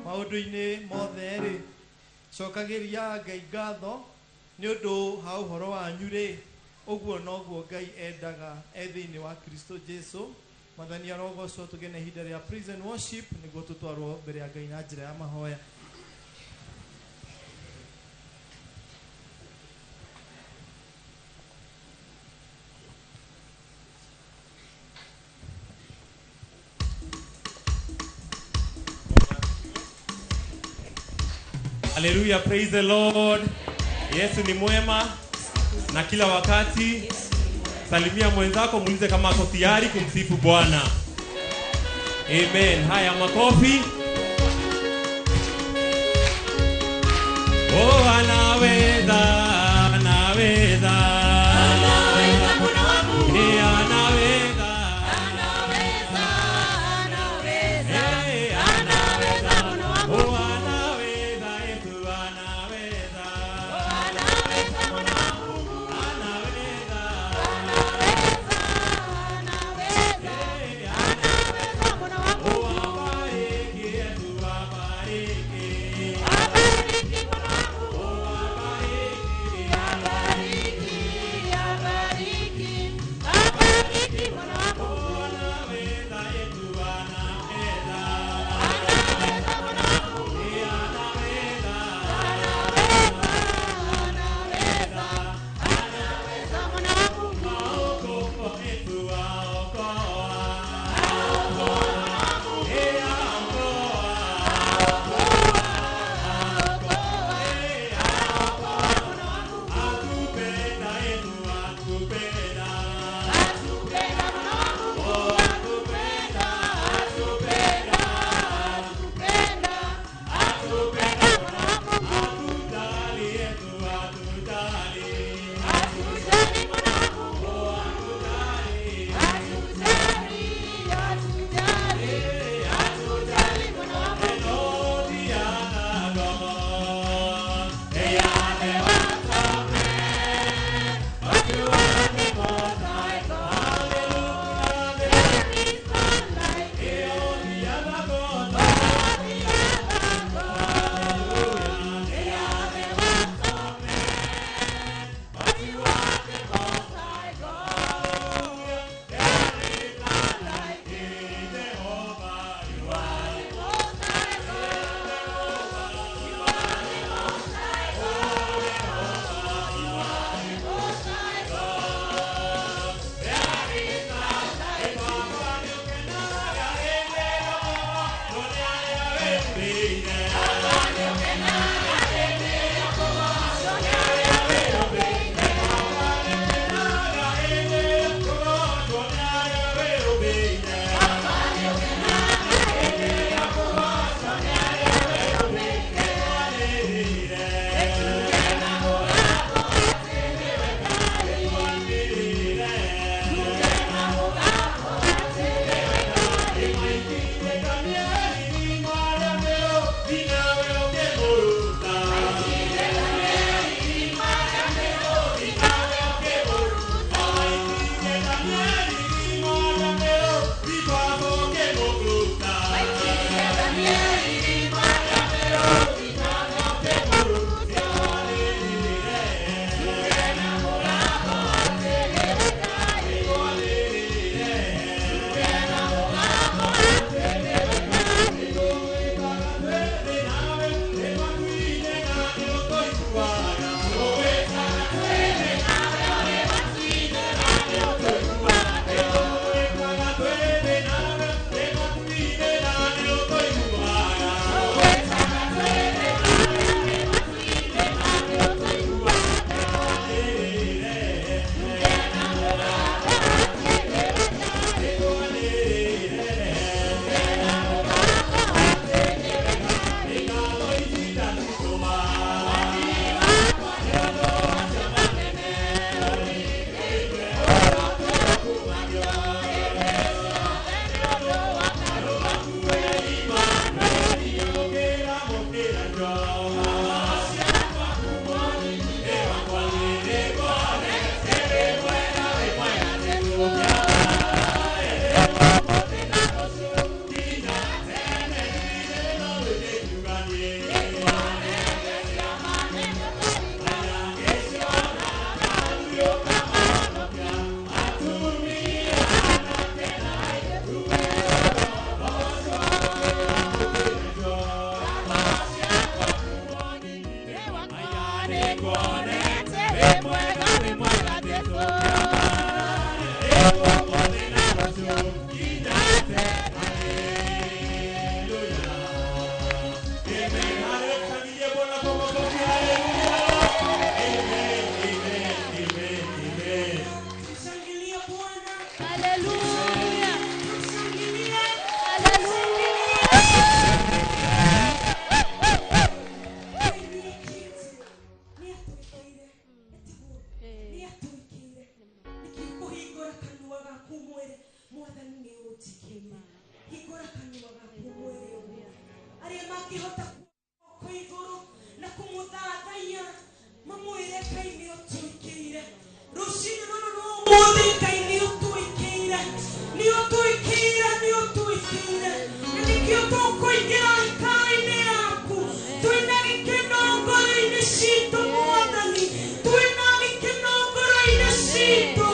Maũndũ-inĩ mothe rĩ, cokagĩria Ngai ngatho nĩ ũndũ ha ũhoro wanyu rĩ, ũguo noguo Ngai endaga e thĩinĩ wa Kristo Jesu. Mwathani arogocwo. Tũgĩe na ihinda rĩa praise and worship nĩguo tũtwarwo mbere ya Ngai na njĩra ya mahoya. Hallelujah, praise the Lord. Yesu ni mwema na kila wakati. Salimia mwenzako, muulize kama ako tayari kumsifu Bwana. Amen. Haya, makofi. Oh, anaweza, anaweza. Anaweza Bwana wangu. Eh, anaweza. Anaweza, anaweza. Eh, Anaweza Bwana wangu. Oh, anaweza, Yesu anaweza. Oh, anaweza Bwana wangu. Anaweza. Anaweza, anaweza. Eh, Anaweza Bwana wangu. Oh, abariki, Yesu abariki. Abariki Bwana wangu. Oh, abariki. Abariki, abariki. Abariki Bwana wangu. Oh, anaweza, Yesu anaweza. Anaweza Bwana wangu. Eh, anaweza. Anaweza, anaweza. Anaweza Bwana wangu. Aokoa, Yesu aokoa. Eh, aokoa. Eh, atupenda, Yesu atupenda. Oh, atupenda, atupenda. Atujali, Yesu atujali. Oh, atujali. mangĩhota kuoka igũrũ na kũmũthathaiya mamwĩre Ngai nĩ ũtwĩkĩire rũcinĩ rũrũ rwa ũmũthĩ. Ngai nĩ ũtwĩkĩire, nĩ ũtwĩkĩire, nĩ ũtwĩkĩire, na nĩkĩo tũkũingĩra hekarũ-inĩ yaku twĩna gĩkeno ngoro-inĩ citũ. Mwathani, twĩna gĩkeno ngoro-inĩ citũ.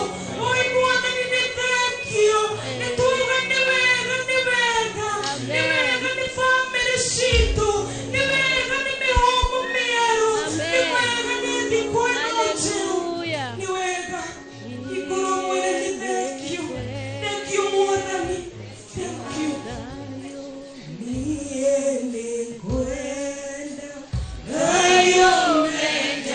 Oi Mwathani, nĩ thengiũ, nĩ tuuge nĩ wega, nĩ wega, nĩ wega nĩ bamĩrĩ citũ, nĩ wega nĩ mĩhũmũ mĩerũ, nĩ wega nĩ thikũ ĩno njerũ, nĩ wega. Igũrũ mwĩre nĩ thengiũ, thengiũ Mwathani, thengiũ. Niĩ nĩ ngwenda Ngai ũmenyage.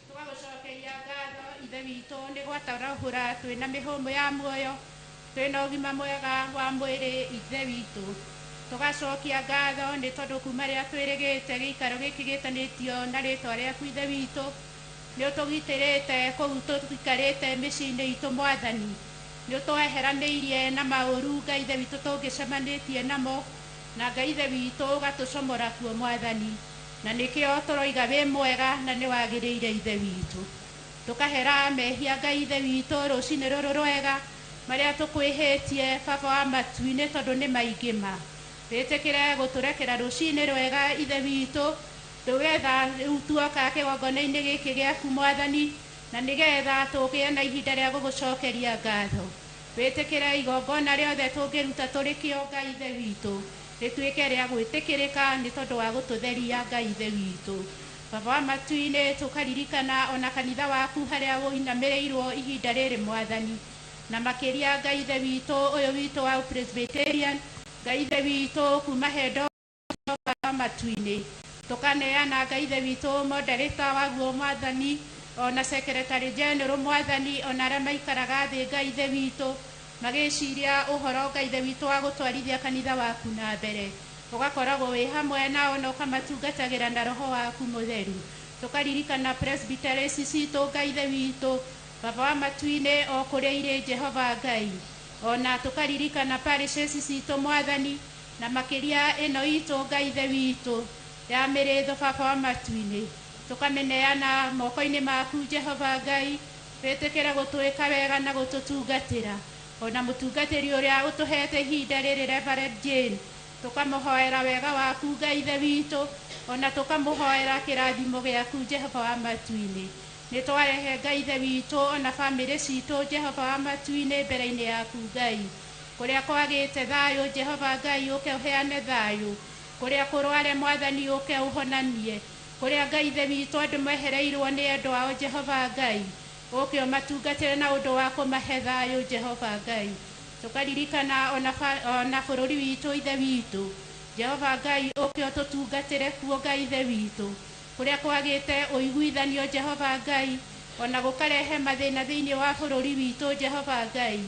Tũgagũcokeria ngatho, Ithe witũ, nĩ gwatarahũra twĩna mĩhũmũ ya muoyo, twĩna ũgima mwega wa mwĩrĩ. Ithe witũ, tũgacokia ngatho nĩ tondũ kuma rĩrĩa twĩrĩgĩte gĩikaro gĩkĩ gĩtanĩtio na rĩtwa rĩaku, Ithe witũ, nĩ ũtũgitĩrĩte kũu tũikarĩte mĩciĩ-inĩ itũ. Mwathani, nĩ ũtweheranĩirie na maũru, Ngai Ithe witũ, tũngĩcemanĩtie namo, na Ngai Ithe witũ ũgatũcomora kuo. Mwathani, na nĩkĩo tũroiga wĩ mwega na nĩ wagĩrĩire. Ithe witũ, tũkahera mehia, Ngai Ithe witũ, rũcinĩ rũrũ rwega, marĩa tũkwĩhĩtie, Baba wa matu-inĩ, tondũ nĩ maingĩ ma. Wĩtĩkĩre gũtũrekera rũcinĩ rwega, Ithe witũ, tũgetha rĩu tuoka kĩgongona-inĩ gĩkĩ gĩaku, Mwathani, na nĩgetha tũgĩe na ihinda rĩa gũgũcokeria ngatho. Wĩtĩkĩre igongona rĩothe tũngĩruta tũrĩ kĩo, Ngai Ithe witũ, rĩtuĩke rĩa gwĩtĩkĩrĩka nĩ tondũ wa gũtũtheria, Ngai Ithe witũ. Baba wa matu-inĩ, tũkaririkana ona kanitha waku harĩa ũinamĩrĩirwo ihinda rĩrĩ, Mwathani, na makĩria, Ngai Ithe witũ, ũyũ witũ wa Presbyterian. Ngai Ithe witũ kuma hendo matu-inĩ tũkaneana Ngai Ithe witũ moderator waguo Mwathani ona secretary general Mwathani ona arĩa maikaraga thĩ Ngai Ithe witũ magĩciria ũhoro Ngai Ithe witũ wa gũtwarithia kanitha waku na mbere ũgakoragwo wĩ hamwe nao na ũkamatungatagĩra na roho waku mũtheru tũkaririkana presbyteries citũ Ngai Ithe witũ Baba wa matu-inĩ o kũrĩa irĩ Jehova Ngai ona tũkaririkana parishes citũ Mwathani na makĩria ĩno itũ Ngai Ithe witũ ya mĩrĩtho Baba wa matu-inĩ tũkamĩneana moko-inĩ maku Jehova Ngai wĩtĩkĩre gũtwĩka wega na gũtũtungatĩra ona mũtungatĩri ũrĩa ũtũhete ihinda rĩrĩ Reverend Jane tũkamũhoera wega waku Ngai Ithe witũ ona tũkamũhoera kĩrathimo gĩaku Jehova wa matu-inĩ nĩ twarehe Ngai Ithe witũ ona bamĩrĩ citũ Jehova wa matu-inĩ mbere-inĩ yaku Ngai kũrĩa kwagĩte thayũ Jehova Ngai ũke ũheane thayũ kũrĩa kũrware Mwathani ũke ũhonanie kũrĩa Ngai Ithe witũ andũ mehereirwo nĩ endwa ao Jehova Ngai ũke ũmatungatĩre na ũndũ wa kũmahe thayũ Jehova Ngai tũkaririkana ona bũrũri witũ Ithe witũ Jehova Ngai ũke ũtũtungatĩre kuo Ngai Ithe witũ kũrĩa kwagĩte ũiguithanio Jehova Ngai ona gũkarehe mathĩna thĩinĩ wa bũrũri witũ Jehova Ngai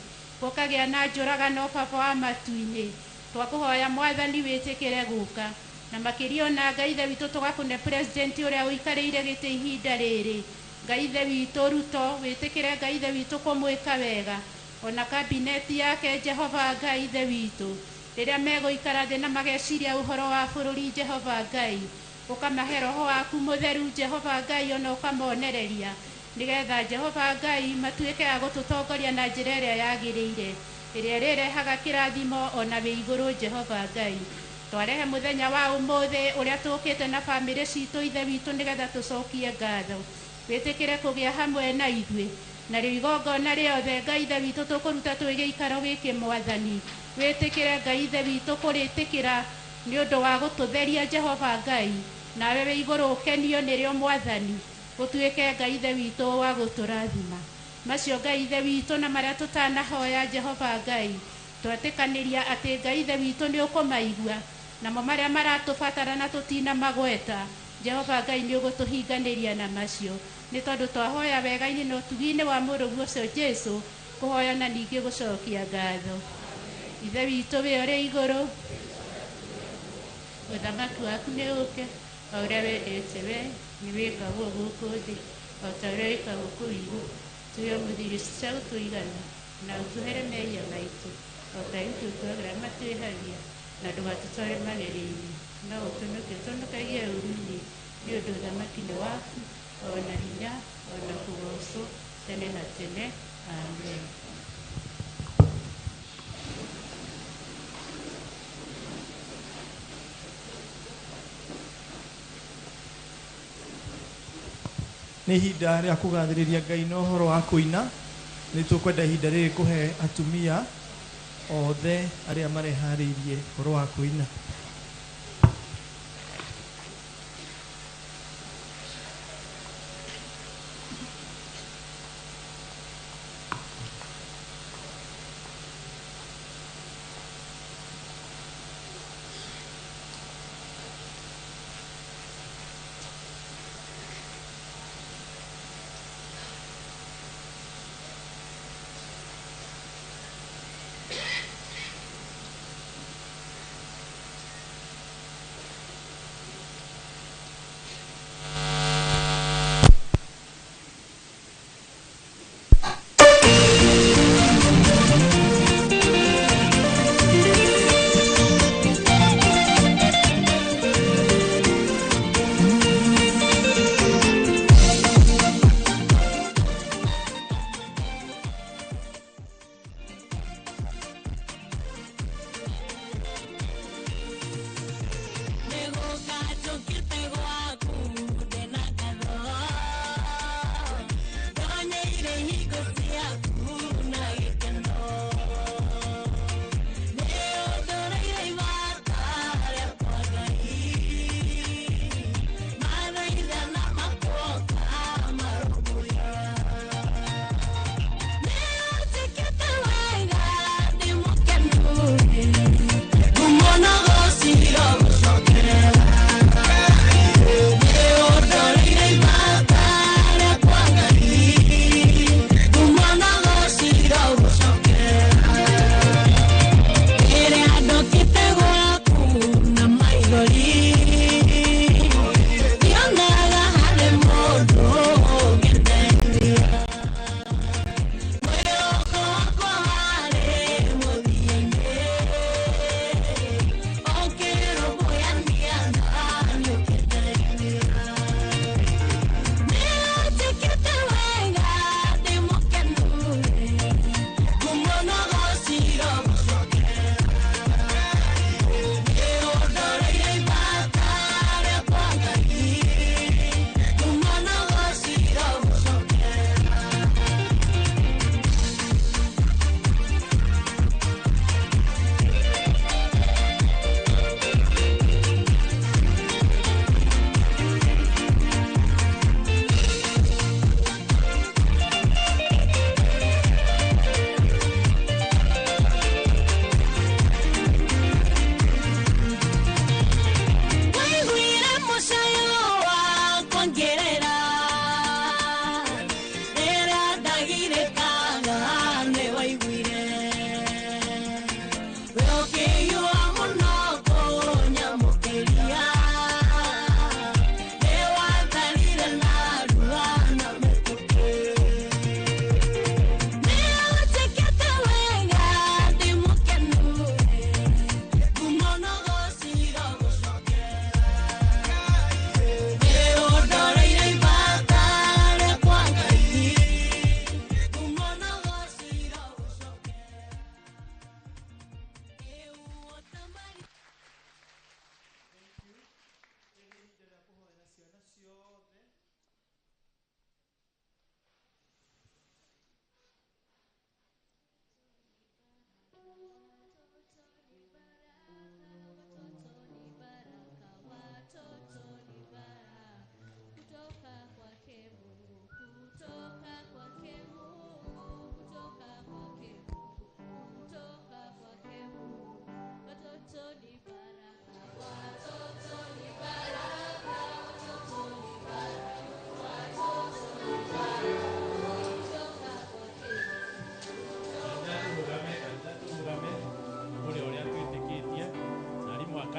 gũkagĩa na njũragano Baba wa matu-inĩ twakũhoya Mwathani wĩtĩkĩre gũka na makĩria ona Ngai Ithe witũ tũgakũne president ũrĩa ũikarĩire gĩtĩ ihinda rĩrĩ Ngai Ithe witũ Ruto wĩtĩkĩre Ngai Ithe witũ kũmwĩka wega ona kabineti yake Jehova Ngai Ithe witũ rĩrĩa megũikara thĩ na mageciria ũhoro wa bũrũri Jehova Ngai ũkamahe roho waku mũtheru Jehova Ngai ona ũkamonereria nĩgetha Jehova Ngai matuĩke a gũtũtongoria na njĩra ĩrĩa yagĩrĩire ĩrĩa ĩrĩrehaga kĩrathimo ona wĩ igũrũ Jehova Ngai twarehe mũthenya wa ũmũthĩ ũrĩa tũkĩte na bamĩrĩ citũ Ithe witũ nĩgetha tũcokie ngatho wĩtĩkĩre kũgĩa hamwe na ithuĩ na rĩu igongona rĩothe Ngai Ithe witũ tũkũruta twĩ gĩikaro gĩkĩ Mwathani wĩtĩkĩre Ngai Ithe witũ kũrĩtĩkĩra nĩ ũndũ wa gũtũtheria Jehova Ngai nawe wĩ igũrũ ũkenio nĩrĩo Mwathani gũtuĩke Ngai Ithe witũ wa gũtũrathima macio Ngai Ithe witũ na marĩa tũtanahoya Jehova Ngai twetĩkanĩria atĩ Ngai Ithe witũ nĩ ũkũmaigua namo marĩa maratũbatara na tũtina magweta Jehova Ngai nĩ ũgũtũhinganĩria na macio nĩ tondũ twahoya wega-inĩ na ũtugi-inĩ wa mũrũguo ũcio Jesu kũhoya na ningĩ gũcokia ngatho Ithe witũ wĩ ũrĩ igũrũ ũthamaki waku nĩ ũke o ũrĩa wendete we nĩ wĩkagwo gũkũ thĩ o ta ũrĩa wĩkagwo kũu igũrũ tũhe ũmũthĩ irio cia gũtũigana na ũtũhere mehia maitũ o ta ithuĩ tũtuagĩra matwĩhagia na ndũgatũtware magerio-inĩ no ũtũnũke tũnũkagie ũũru-inĩ nĩ ũndũ ũthamaki nĩ waku ona hinya ona kũgocwo tene na tene amen. Nĩ ihinda rĩa kũgathĩrĩria Ngai na ũhoro wa kũina nĩ tũkwenda ihinda rĩrĩ kũhe atumia othe arĩa mareharĩirie ũhoro wa kũina.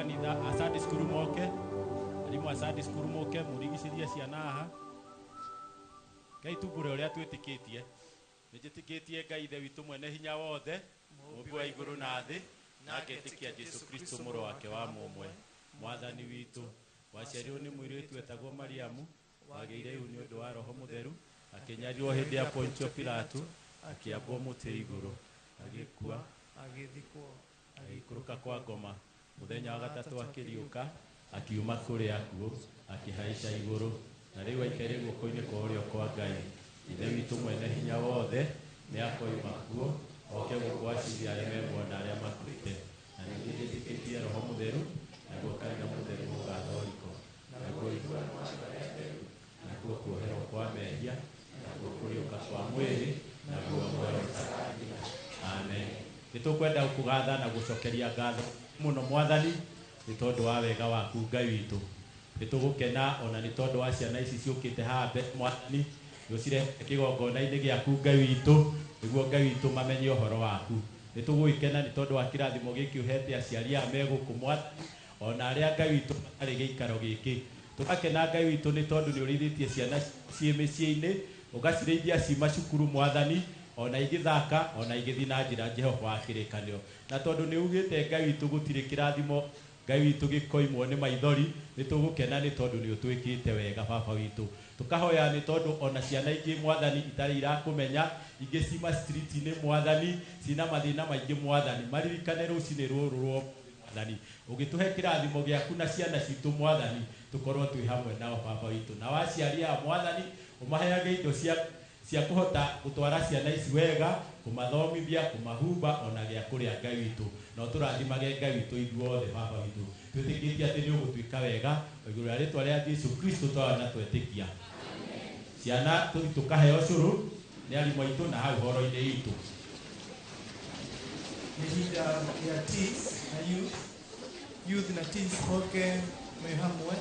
kanitha a Sunday school moke, arimũ a Sunday school moke mũrigicĩrie ciana haha. Ngai tumbũre ũrĩa twĩtĩkĩtie. Nĩnjĩtĩkĩtie Ngai Ithe witũ mwene hinya wothe, Mũũmbi wa igũrũ na thĩ, na ngetĩkia Jesũ Kristo mũrũ wake wa mũmwe, Mwathani witũ, waciarirwo nĩ mũirĩtu etagwo Mariamu, wagĩire ihu nĩ ũndũ wa Roho Mũtheru, akĩnyarirwo hĩndĩ ya Pontio Pilato, akĩambwo mũtĩ igũrũ, agĩkua, agĩthikwo, agĩikũrũka kwa ngoma, mũthenya wa gatatũ akĩriũka, akiuma kũrĩ akuũ, akĩhaica igũrũ, na rĩu aikaire guoko-inĩ kwa ũrĩo kwa Ngai. Ithe witũ mwene hinya wothe nĩ akoima kuo, oke gũkũ acirie arĩa me muoyo na arĩa makuĩte. Na ningĩ njĩtĩkĩtie Roho Mũtheru, naguo kanitha mũtheru mũgathoriko, naguo nakuo kuoherwo kwa mehia, nakuo kũriũka kwa mwĩrĩ, naguo muoyo ũtagathira. Amen. Nĩ tũkwenda gũkũgatha na gũcokeria ngatho mũno Mwathani nĩ tondũ wa wega waku Ngai witũ. Nĩ tũgũkena ona nĩ tondũ wa ciana ici ciũkĩte haha mbere Mwathani, nĩ ũcirehe kĩgongona-inĩ gĩaku Ngai witũ, nĩguo Ngai witũ mamenye ũhoro waku. Nĩ tũgũgĩkena nĩ tondũ wa kĩrathimo gĩkĩ ũhete aciari aya me gũkũ Mwathani, ona arĩa Ngai witũ matarĩ gĩikaro gĩkĩ. Tũgakena Ngai witũ nĩ tondũ nĩ ũrĩithĩtie ciana ciĩ mĩciĩ-inĩ, ũgacirĩithia ci macukuru Mwathani, ona igĩthaka, ona igĩthiĩ na njĩra Jehova wa kĩrĩkanĩro. Na tondũ nĩ ugĩte Ngai witũ gũtirĩ kĩrathimo Ngai witũ gĩkoimwo nĩ maithori, nĩ tũgũkena nĩ tondũ nĩ ũtwĩkĩte wega Baba witũ. Tũkahoya nĩ tondũ ona ciana ingĩ Mwathani itarĩ irakũmenya, ingĩ cima street-inĩ Mwathani, cina mathĩna maingĩ Mwathani, maririkane rũcinĩ rũrũ rwa Mwathani. Ũgĩtũhe kĩrathimo gĩaku na ciana citũ Mwathani, tũkorwo twĩ hamwe nao Baba witũ. Na waciari aya Mwathani, ũmaheage indo cia kũhota gũtwara ciana ici wega, kũmathomithia, kũmahumba ona gĩa kũrĩa Ngai witũ. Na ũtũrathimage Ngai witũ ithuothe Baba witũ. Twĩtĩkĩtie atĩ nĩ ũgũtuĩka wega, igũrũ rĩa rĩtwa rĩa Jesũ Kristo twao na twetĩkia. Ciana tũthiĩ tũkaheo cũrũ nĩ arimũ aitũ na hau horo-inĩ itũ. Nĩ ihinda rĩa teens na youth, youth na teens moke me hamwe.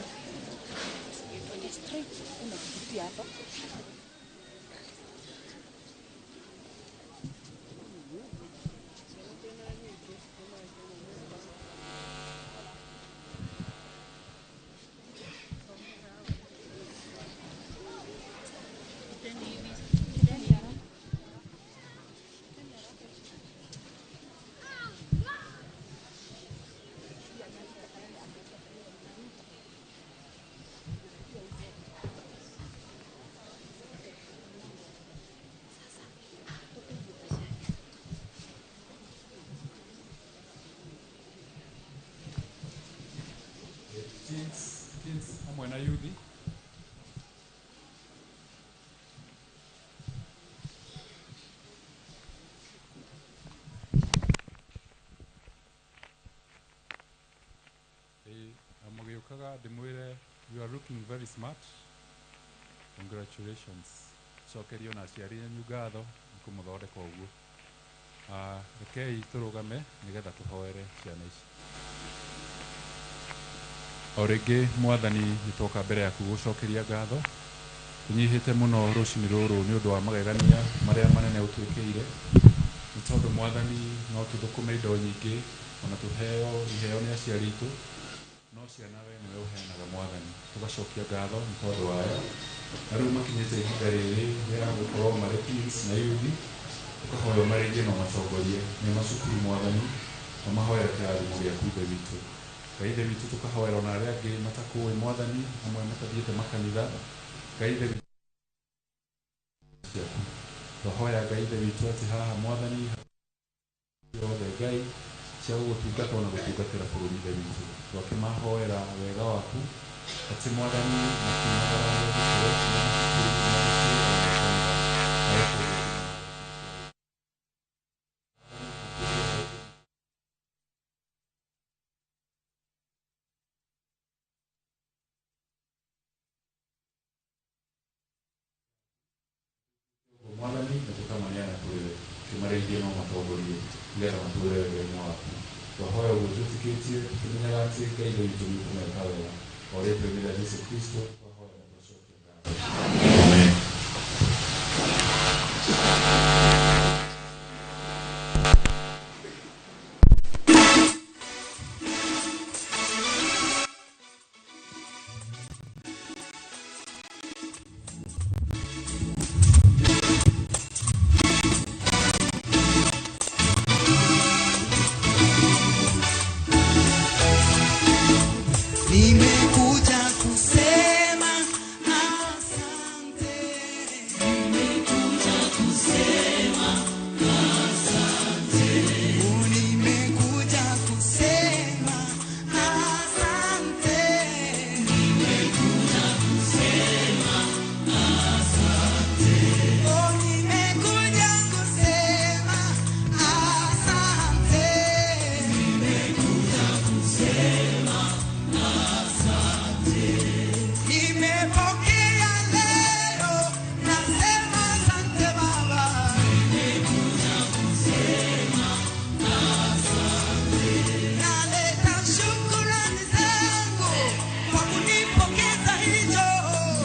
Teens hamwe na youth. Mũgĩũkaga ndĩmwĩre you are looking very smart. Congratulations. Cokerio na aciari anyu ngatho nĩ kũmũthondeka ũguo. Rekei tũrũgame nĩgetha tũhoere ciana ici. O rĩngĩ Mwathani nĩ twoka mbere yaku gũcokeria ngatho. Tũnyihĩte mũno rũcinĩ rũrũ nĩ ũndũ wa magegania marĩa manene ũtwĩkĩire. Nĩ tondũ Mwathani no tũthũkũme indo nyingĩ ona tũheo iheo nĩ aciari aitũ, no ciana we nĩwe ũheanaga Mwathani. Tũgacokia ngatho nĩ tondũ wayo. Na rĩu makinyĩte ihinda rĩrĩ rĩa gũkorwo marĩ teens na youth, tũkahoya ũmarĩithie na ũmatongorie me macukuru Mwathani, ũmahoere kĩrathimo gĩaku Ithe witũ. Ngai Ithe witũ tũkahoera ona arĩa angĩ matakũĩ Mwathani, amwe matathiĩte makanitha. Ngai Ithe witũ ciaku. Twahoya Ngai Ithe witũ atĩ haha Mwathani yothe Ngai cia gũgũtungata ona gũtungatĩra bũrũri Ithe witũ. Twakĩmahoera wega waku atĩ Mwathani makiumagara gũkĩre na macukuru na mĩciĩ ona makanitha. Mwathani na tũkamaneana kũrĩ we, tũmarĩithie no matongorie nĩgetha matũũre wega-inĩ waku. Twahoya ũguo twĩtĩkĩtie tũkĩmenyaga atĩ Ngai Ithe witũ nĩ ũkũmeka wega. O rĩtwa-inĩ rĩa Jesũ Kristo twahoya na twacokia ngatho. Amen. Nimekuja kusema asante. Nimekuja kusema asante. Nimekuja kusema asante. Nimekuja kusema asante. Oh, nimekuja kusema asante. Nimekuja kusema asante. Nimepokea leo, nasema asante Baba. Nimekuja kusema asante. Naleta shukrani zangu kwa kunipokeza hicho.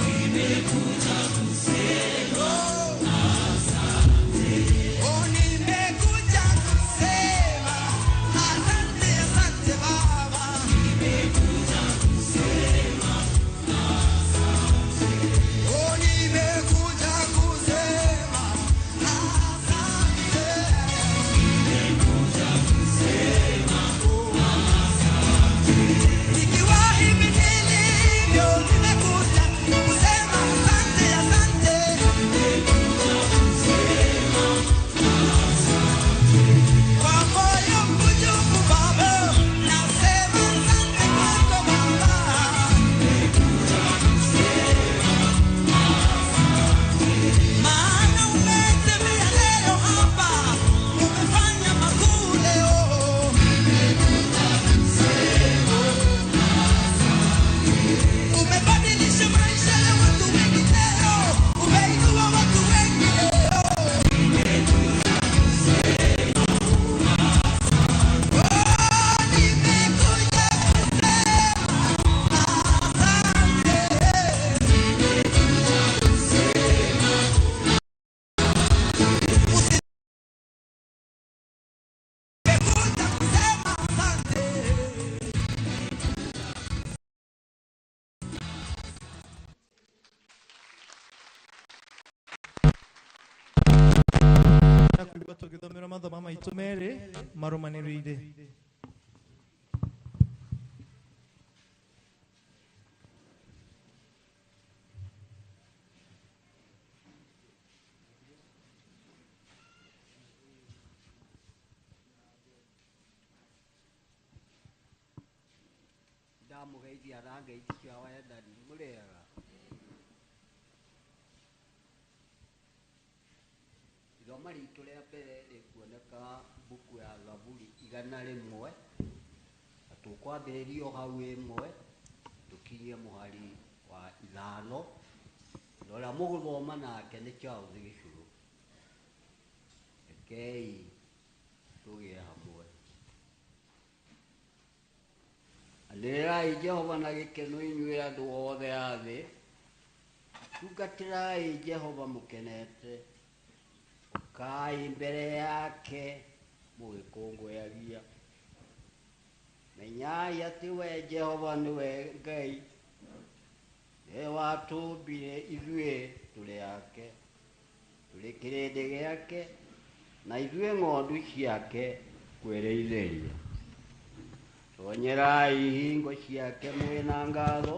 Nimekuja kusema asante. Oh, nimekuja kusema asante, asante Baba. Nimekuja kusema asante. Oh, nimekuja kusema asante. Nimekuja kusema asante. Nikiwa hivi nilivyo, nimekuja kusema asante, asante. Nimekuja kusema asante. Kwa moyo mkunjufu Baba, nasema asante kwako Baba. Nimekuja kusema asante. Maana umetembea leo hapa, umefanya makuu leo. Nimekuja kusema asante. Umebadilisha maisha ya watu wengi leo, umeinua watu wengi leo. Nimekuja kusema asante. Oh, nimekuja kusema asante. Nimekuja kusema Nimekuja kusema asante. Na kuigua tũgĩthomerwo mathomo maitũ merĩ marũmanĩrĩire. Ndamũgeithia na ngeithi cia wendani. Mũrĩega? Ithoma ritũ rĩa mbere rĩkuoneka mbuku ya Thaburi 100, na tũkwambĩrĩria o hau 1 tũkinyie mũhari wa 5, na ũrĩa mũgũthoma nake nĩ Charles Gĩcurũ. Rekei tũgĩe hamwe. Anĩrĩrai Jehova na gĩkeno inyuĩ andũ othe a thĩ, tungatĩrai Jehova mũkenete, ũkai mbere yake mũgĩkũngũyagia. Menyai atĩ we Jehova nĩwe Ngai, nĩwe watũmbire ithuĩ tũrĩ ake, tũrĩ kĩrĩndĩ gĩake, na ithuĩ ng'ondu ciake kwĩrĩithĩria. Tonyerai ihingo ciake mwĩna ngatho,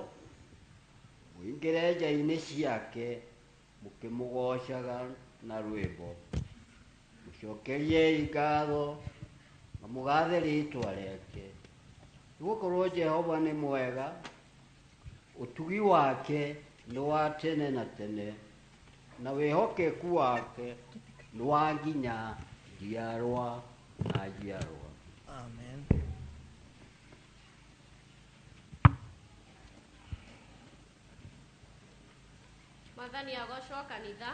mũingĩre nja-inĩ ciake mũkĩmũgoocaga na rwĩmbo. Mũcokeriei ngatho na mũgathe rĩĩtwa rĩake, nĩgũkorwo Jehova nĩ mwega, ũtugi wake nĩ wa tene na tene, na wĩhokeku wake nĩ wa nginya njiarwa na njiarwa. Amen. Mwathani agocwo kanitha.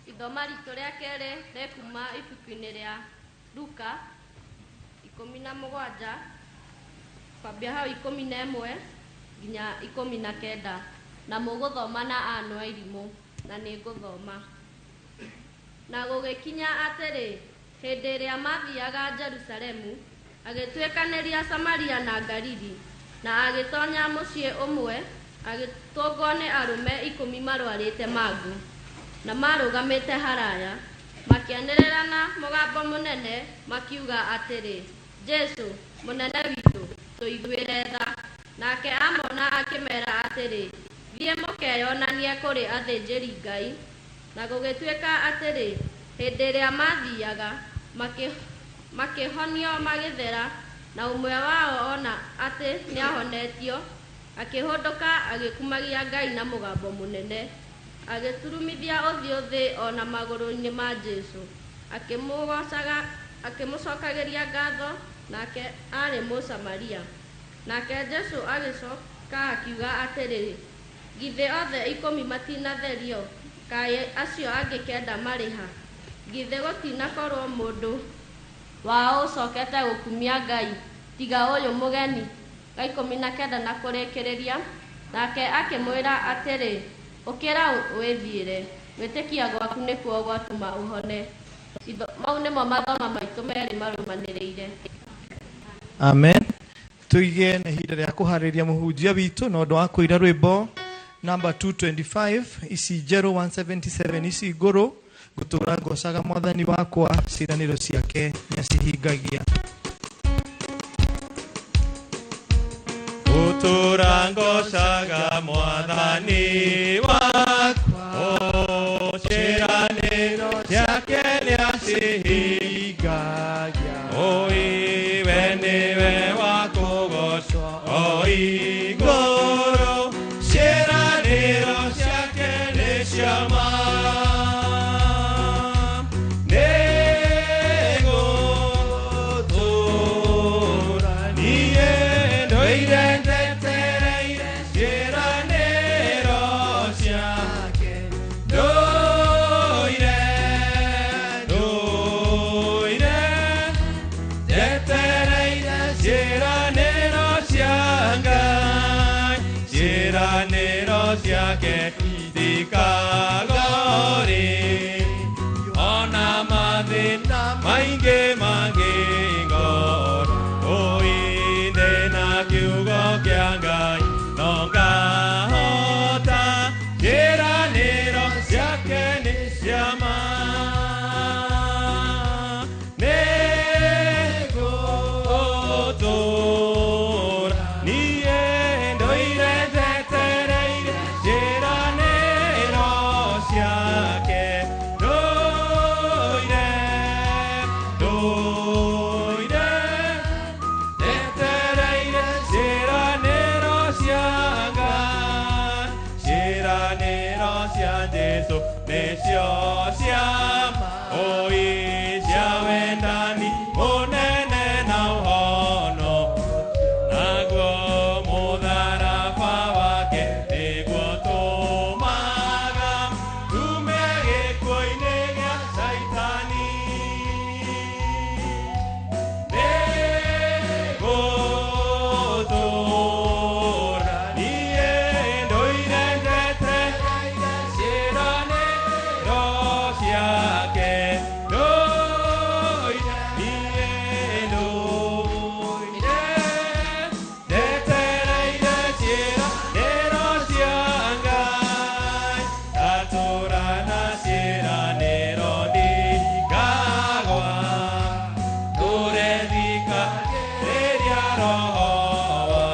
Ithoma ritũ rĩa kerĩ rĩkuma ibuku-inĩ rĩa Luka 17, kwambia hau 11 nginya 19, na mũgũthoma na Anne Wairimu, na nĩ ngũthoma. Na gũgĩkinya atĩrĩ, hĩndĩ ĩrĩa mathiaga Jerusalemu, agĩtuĩkanĩria Samaria na Galili, na agĩtonya mũciĩ ũmwe, agĩtũngwo nĩ arũme 10 marwarĩte mangũ, na marũgamĩte haraya, makĩanĩrĩra na mũgambo mũnene makiuga atĩrĩ, Jesũ, mũnene witũ, Tũiguĩre tha. Nake amona akĩmera atĩrĩ, thiĩ mũkeyonanie kũrĩ athĩnjĩri Ngai. Na gũgĩtuĩka atĩrĩ, hĩndĩ ĩrĩa maathiaga, makĩhonio magĩthera, na ũmwe wao ona atĩ nĩahonetio, akĩhũndũka agĩkumagia Ngai na mũgambo mũnene, agĩturumithia ũthiũ thĩ o na magũrũ-inĩ ma Jesũ, akĩmũgoocaga akĩmũcokagĩria ngatho, nake aarĩ Mũsamaria. Nake Jesũ agĩcoka akiuga atĩrĩ, githĩ othe 10 matinatherio? Kaĩ acio angĩ 9 marĩ ha? Githĩ gũtinakorwo mũndũ wao ũcokete gũkumia Ngai tiga ũyũ mũgeni? Ga 19 na kũrĩkĩrĩria, nake akĩmwĩra atĩrĩ, ũkĩra wĩthiĩre, gwĩtĩkia gwaku nĩkuo gwatũma ũhone. Mau nĩmo mathoma maitũ merĩ marũmanĩrĩire. Amen. Tuige na ihinda rĩa kũharĩria mũhunjia witũ na ũndũ wa kũira rwĩmbo namba 225 ici njerũ 177 ici ngũrũ, ngũtũra ngocaga mwathani wakwa, ciĩranĩro ciake nĩacihingagia. Ngũtũra ngocaga mwathani wakwa, ciĩranĩro ciake nĩacihingagia. Oi, we nĩwe wa kũgocwo o igũrũ, ciĩranĩro ciake nĩ cia ma. Nĩngũtũũra niĩ ndũire njetereire ciĩranĩro ciake. Ndũire, ndũire njetereire ciĩranĩro cia Ngai, ciĩranĩro ciake itikagorĩ. Ona mathĩna maingĩ mangĩngora, ũinde na kiugo kĩa Ngai no ngahota. Ciĩranĩro ciake nĩ cia ma. Nĩngũtũũra niĩ ndũire njetereire ciĩranĩro ciake. Ndũire, ndũire njetereire ciĩranĩro cia Ngai, ciĩranĩro cia Jesũ nĩcio cia ma. Oi, cia wendani mũnene na ũhono, naguo mũtharaba wake nĩguo tũmaga tume gĩkuũ-inĩ gĩa Caitani. Nĩngũtũũra niĩ ndũire njetereire ciĩranĩro ciake. Ndũire niĩ ndũire njetereire ciĩranĩro cia Ngai, ndatũũra na ciĩranĩro ndikagwa. Ndũre thikagĩrĩria Roho wa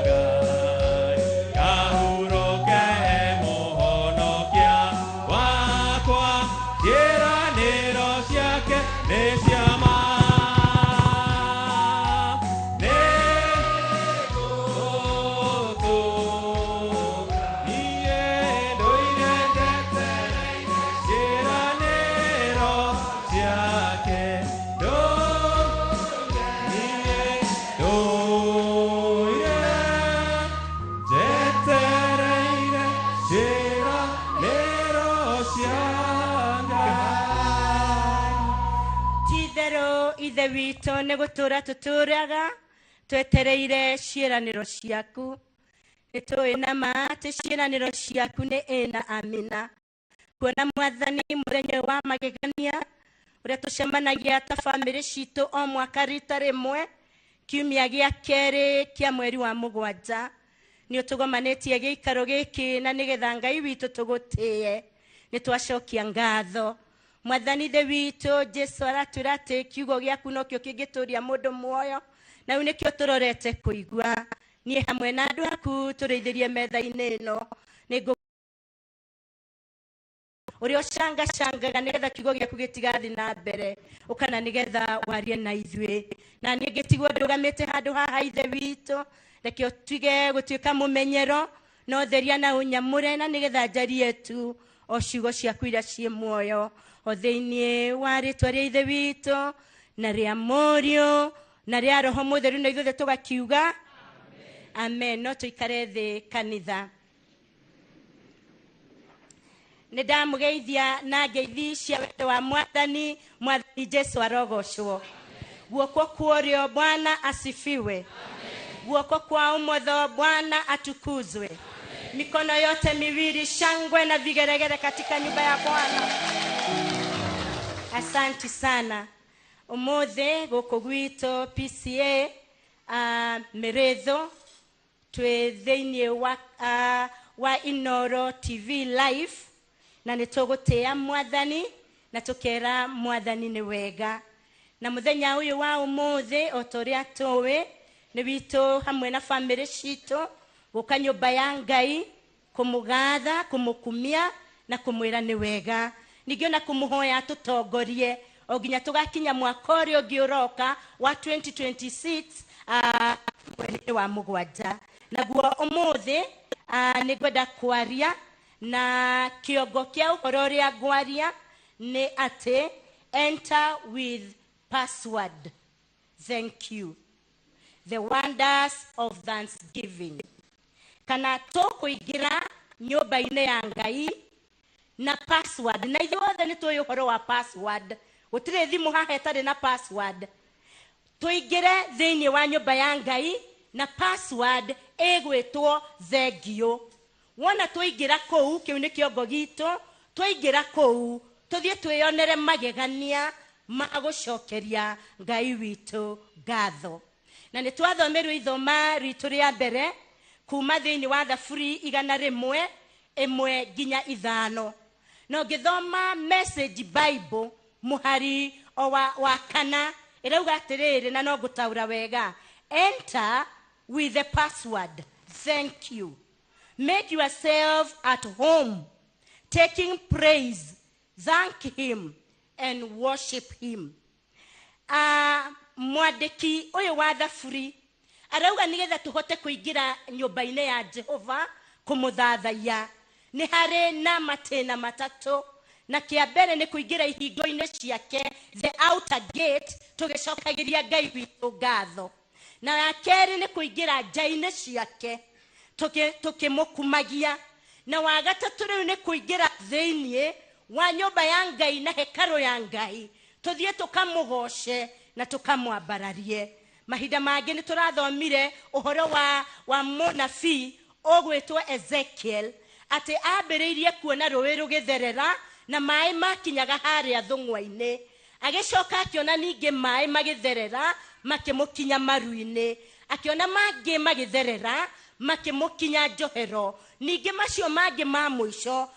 Ngai, ngahurũke he mũhonokia wakwa, ciĩranĩro ciake nĩ cia ma. Nĩngũtũũra niĩ ndũire njetereire ciĩranĩro ciake. Ndũire niĩ ndũire njetereire ciĩranĩro cia Ngai. Ti-itherũ Ithe witũ nĩ gũtũũra tũtũũraga twetereire ciĩranĩro ciaku. Nĩ tũĩ na ma atĩ ciĩranĩro ciaku nĩ ĩ na amina. Kuona Mwathani mũthenya ũyũ wa magegania ũrĩa tũcemanagia ta bamĩrĩ citũ o mwaka rita rĩmwe kiumia gĩa kerĩ kĩa mweri wa mũgwanja, nĩ ũtũgomanĩtie gĩikaro gĩkĩ na nĩgetha Ngai witũ tũgũtĩe. Nĩ twacokia ngatho. Mwathani Ithe witũ Jesũ aratwĩra atĩ kiugo gĩaku nokĩo kĩngĩtũria mũndũ muoyo, Na rĩu nĩkĩo tũrorete kũigua niĩ hamwe na andũ aku tũrĩithĩrie metha-inĩ ĩno nĩ ũrĩa ũcangacangaga nĩgetha kiugo gĩaku gĩtigathiĩ na mbere ũkana nĩgetha warie na ithuĩ na niĩ ngĩtigwo ndũgamĩte handũ haha ithe witũ reke ũtige gũtuĩka mũmenyero no theria na ũnyamũre na nĩgetha njarie tu o ciugo ciaku iria ciĩ muoyo o thĩinĩ wa rĩtwa rĩa ithe witũ na rĩa mũriũ na rĩa roho mũtheru na ithuothe tũgakiuga amen. No tũikare thĩ kanitha. Nĩ ndamũgeithia na ngeithi cia wendo wa mwathani. Mwathani Jesu arogocwo. Guoko kwa ũrĩo Bwana asifiwe. Guoko kwa ũmotho Bwana atukuzwe. Mikono yote miwili shangwe na vigeregere katika nyumba ya Bwana. Asanti sana. Umuthi gũkũ gwitũ PCA Mĩrĩthũ twĩ thĩinĩ wa Inoro TV live na nĩ tũgũtĩa mwathani na tũkera mwathani nĩ wega. Na mũthenya ũyũ wa ũmũthĩ o ta ũrĩa tũĩ nĩ witũ hamwe na bamĩrĩ citũ gũka nyũmba ya Ngai kũmũgatha kũmũkumia na kũmwĩra nĩ wega ningĩ ona kũmũhoya tũtongorie o nginya tũgakinya mwaka ũrĩa ũngĩ ũroka wa 2026 mweri wa mũgwanja. Naguo ũmũthĩ nĩ ngwenda kwaria na kĩongo kĩa ũhoro ũrĩa ngwaria nĩ atĩ enter with password thank you, the wonders of thanksgiving. Kana tũkũingĩra nyũmba-inĩ ya Ngai na password. Na ithuothe nĩ tũĩ ũhoro wa password, gũtirĩ thimũ haha ĩtarĩ na password. Tũingĩre thĩinĩ wa nyũmba ya Ngai na password ĩgwĩtwo thengio. Wona tũingĩra kũu, kĩu nĩ kĩongo gitũ, tũingĩra kũu tũthiĩ twĩyonere magegania ma gũcokeria Ngai witũ ngatho. Na nĩ twathomerwo ithoma ritũ rĩa mbere kuma thĩinĩ wa Thaburi 101 nginya 5. Na ũngĩthoma Message Bible mũhari o wa kana ĩrauga atĩrĩrĩ, na no ngũtaũra wega, enter with the password thank you, make yourself at home taking praise, thank him and worship him. Mwandĩki ũyũ wa Thaburi arauga nĩgetha tũhote kũingĩra nyũmba-inĩ ya Jehova kũmũthathaiya nĩ harĩ na matĩna matatũ. Na kĩa mbere nĩ kũingĩra ihingo-inĩ ciake, the outer gate, tũgĩcokagĩria Ngai witũ ngatho. Na ya kerĩ nĩ kũingĩra nja-inĩ ciake tũkĩmũkumagia. Na wa gatatũ rĩu nĩ kũingĩra thĩinĩ wa nyũmba ya Ngai na hekarũ ya Ngai tũthiĩ tũkamũgoce na tũkamwambararie. Mahinda mangĩ nĩ tũrathomire ũhoro wa mũnabii ũgwĩtwo Ezekiel atĩ ambĩrĩirie kuona rũĩ rũgĩtherera na maĩ makinyaga harĩa thũng'wa-inĩ. Agĩcoka akĩona ningĩ maĩ magĩtherera makĩmũkinya maru-inĩ, akĩona mangĩ magĩtherera makĩmũkinya njohero, ningĩ macio mangĩ ma mũico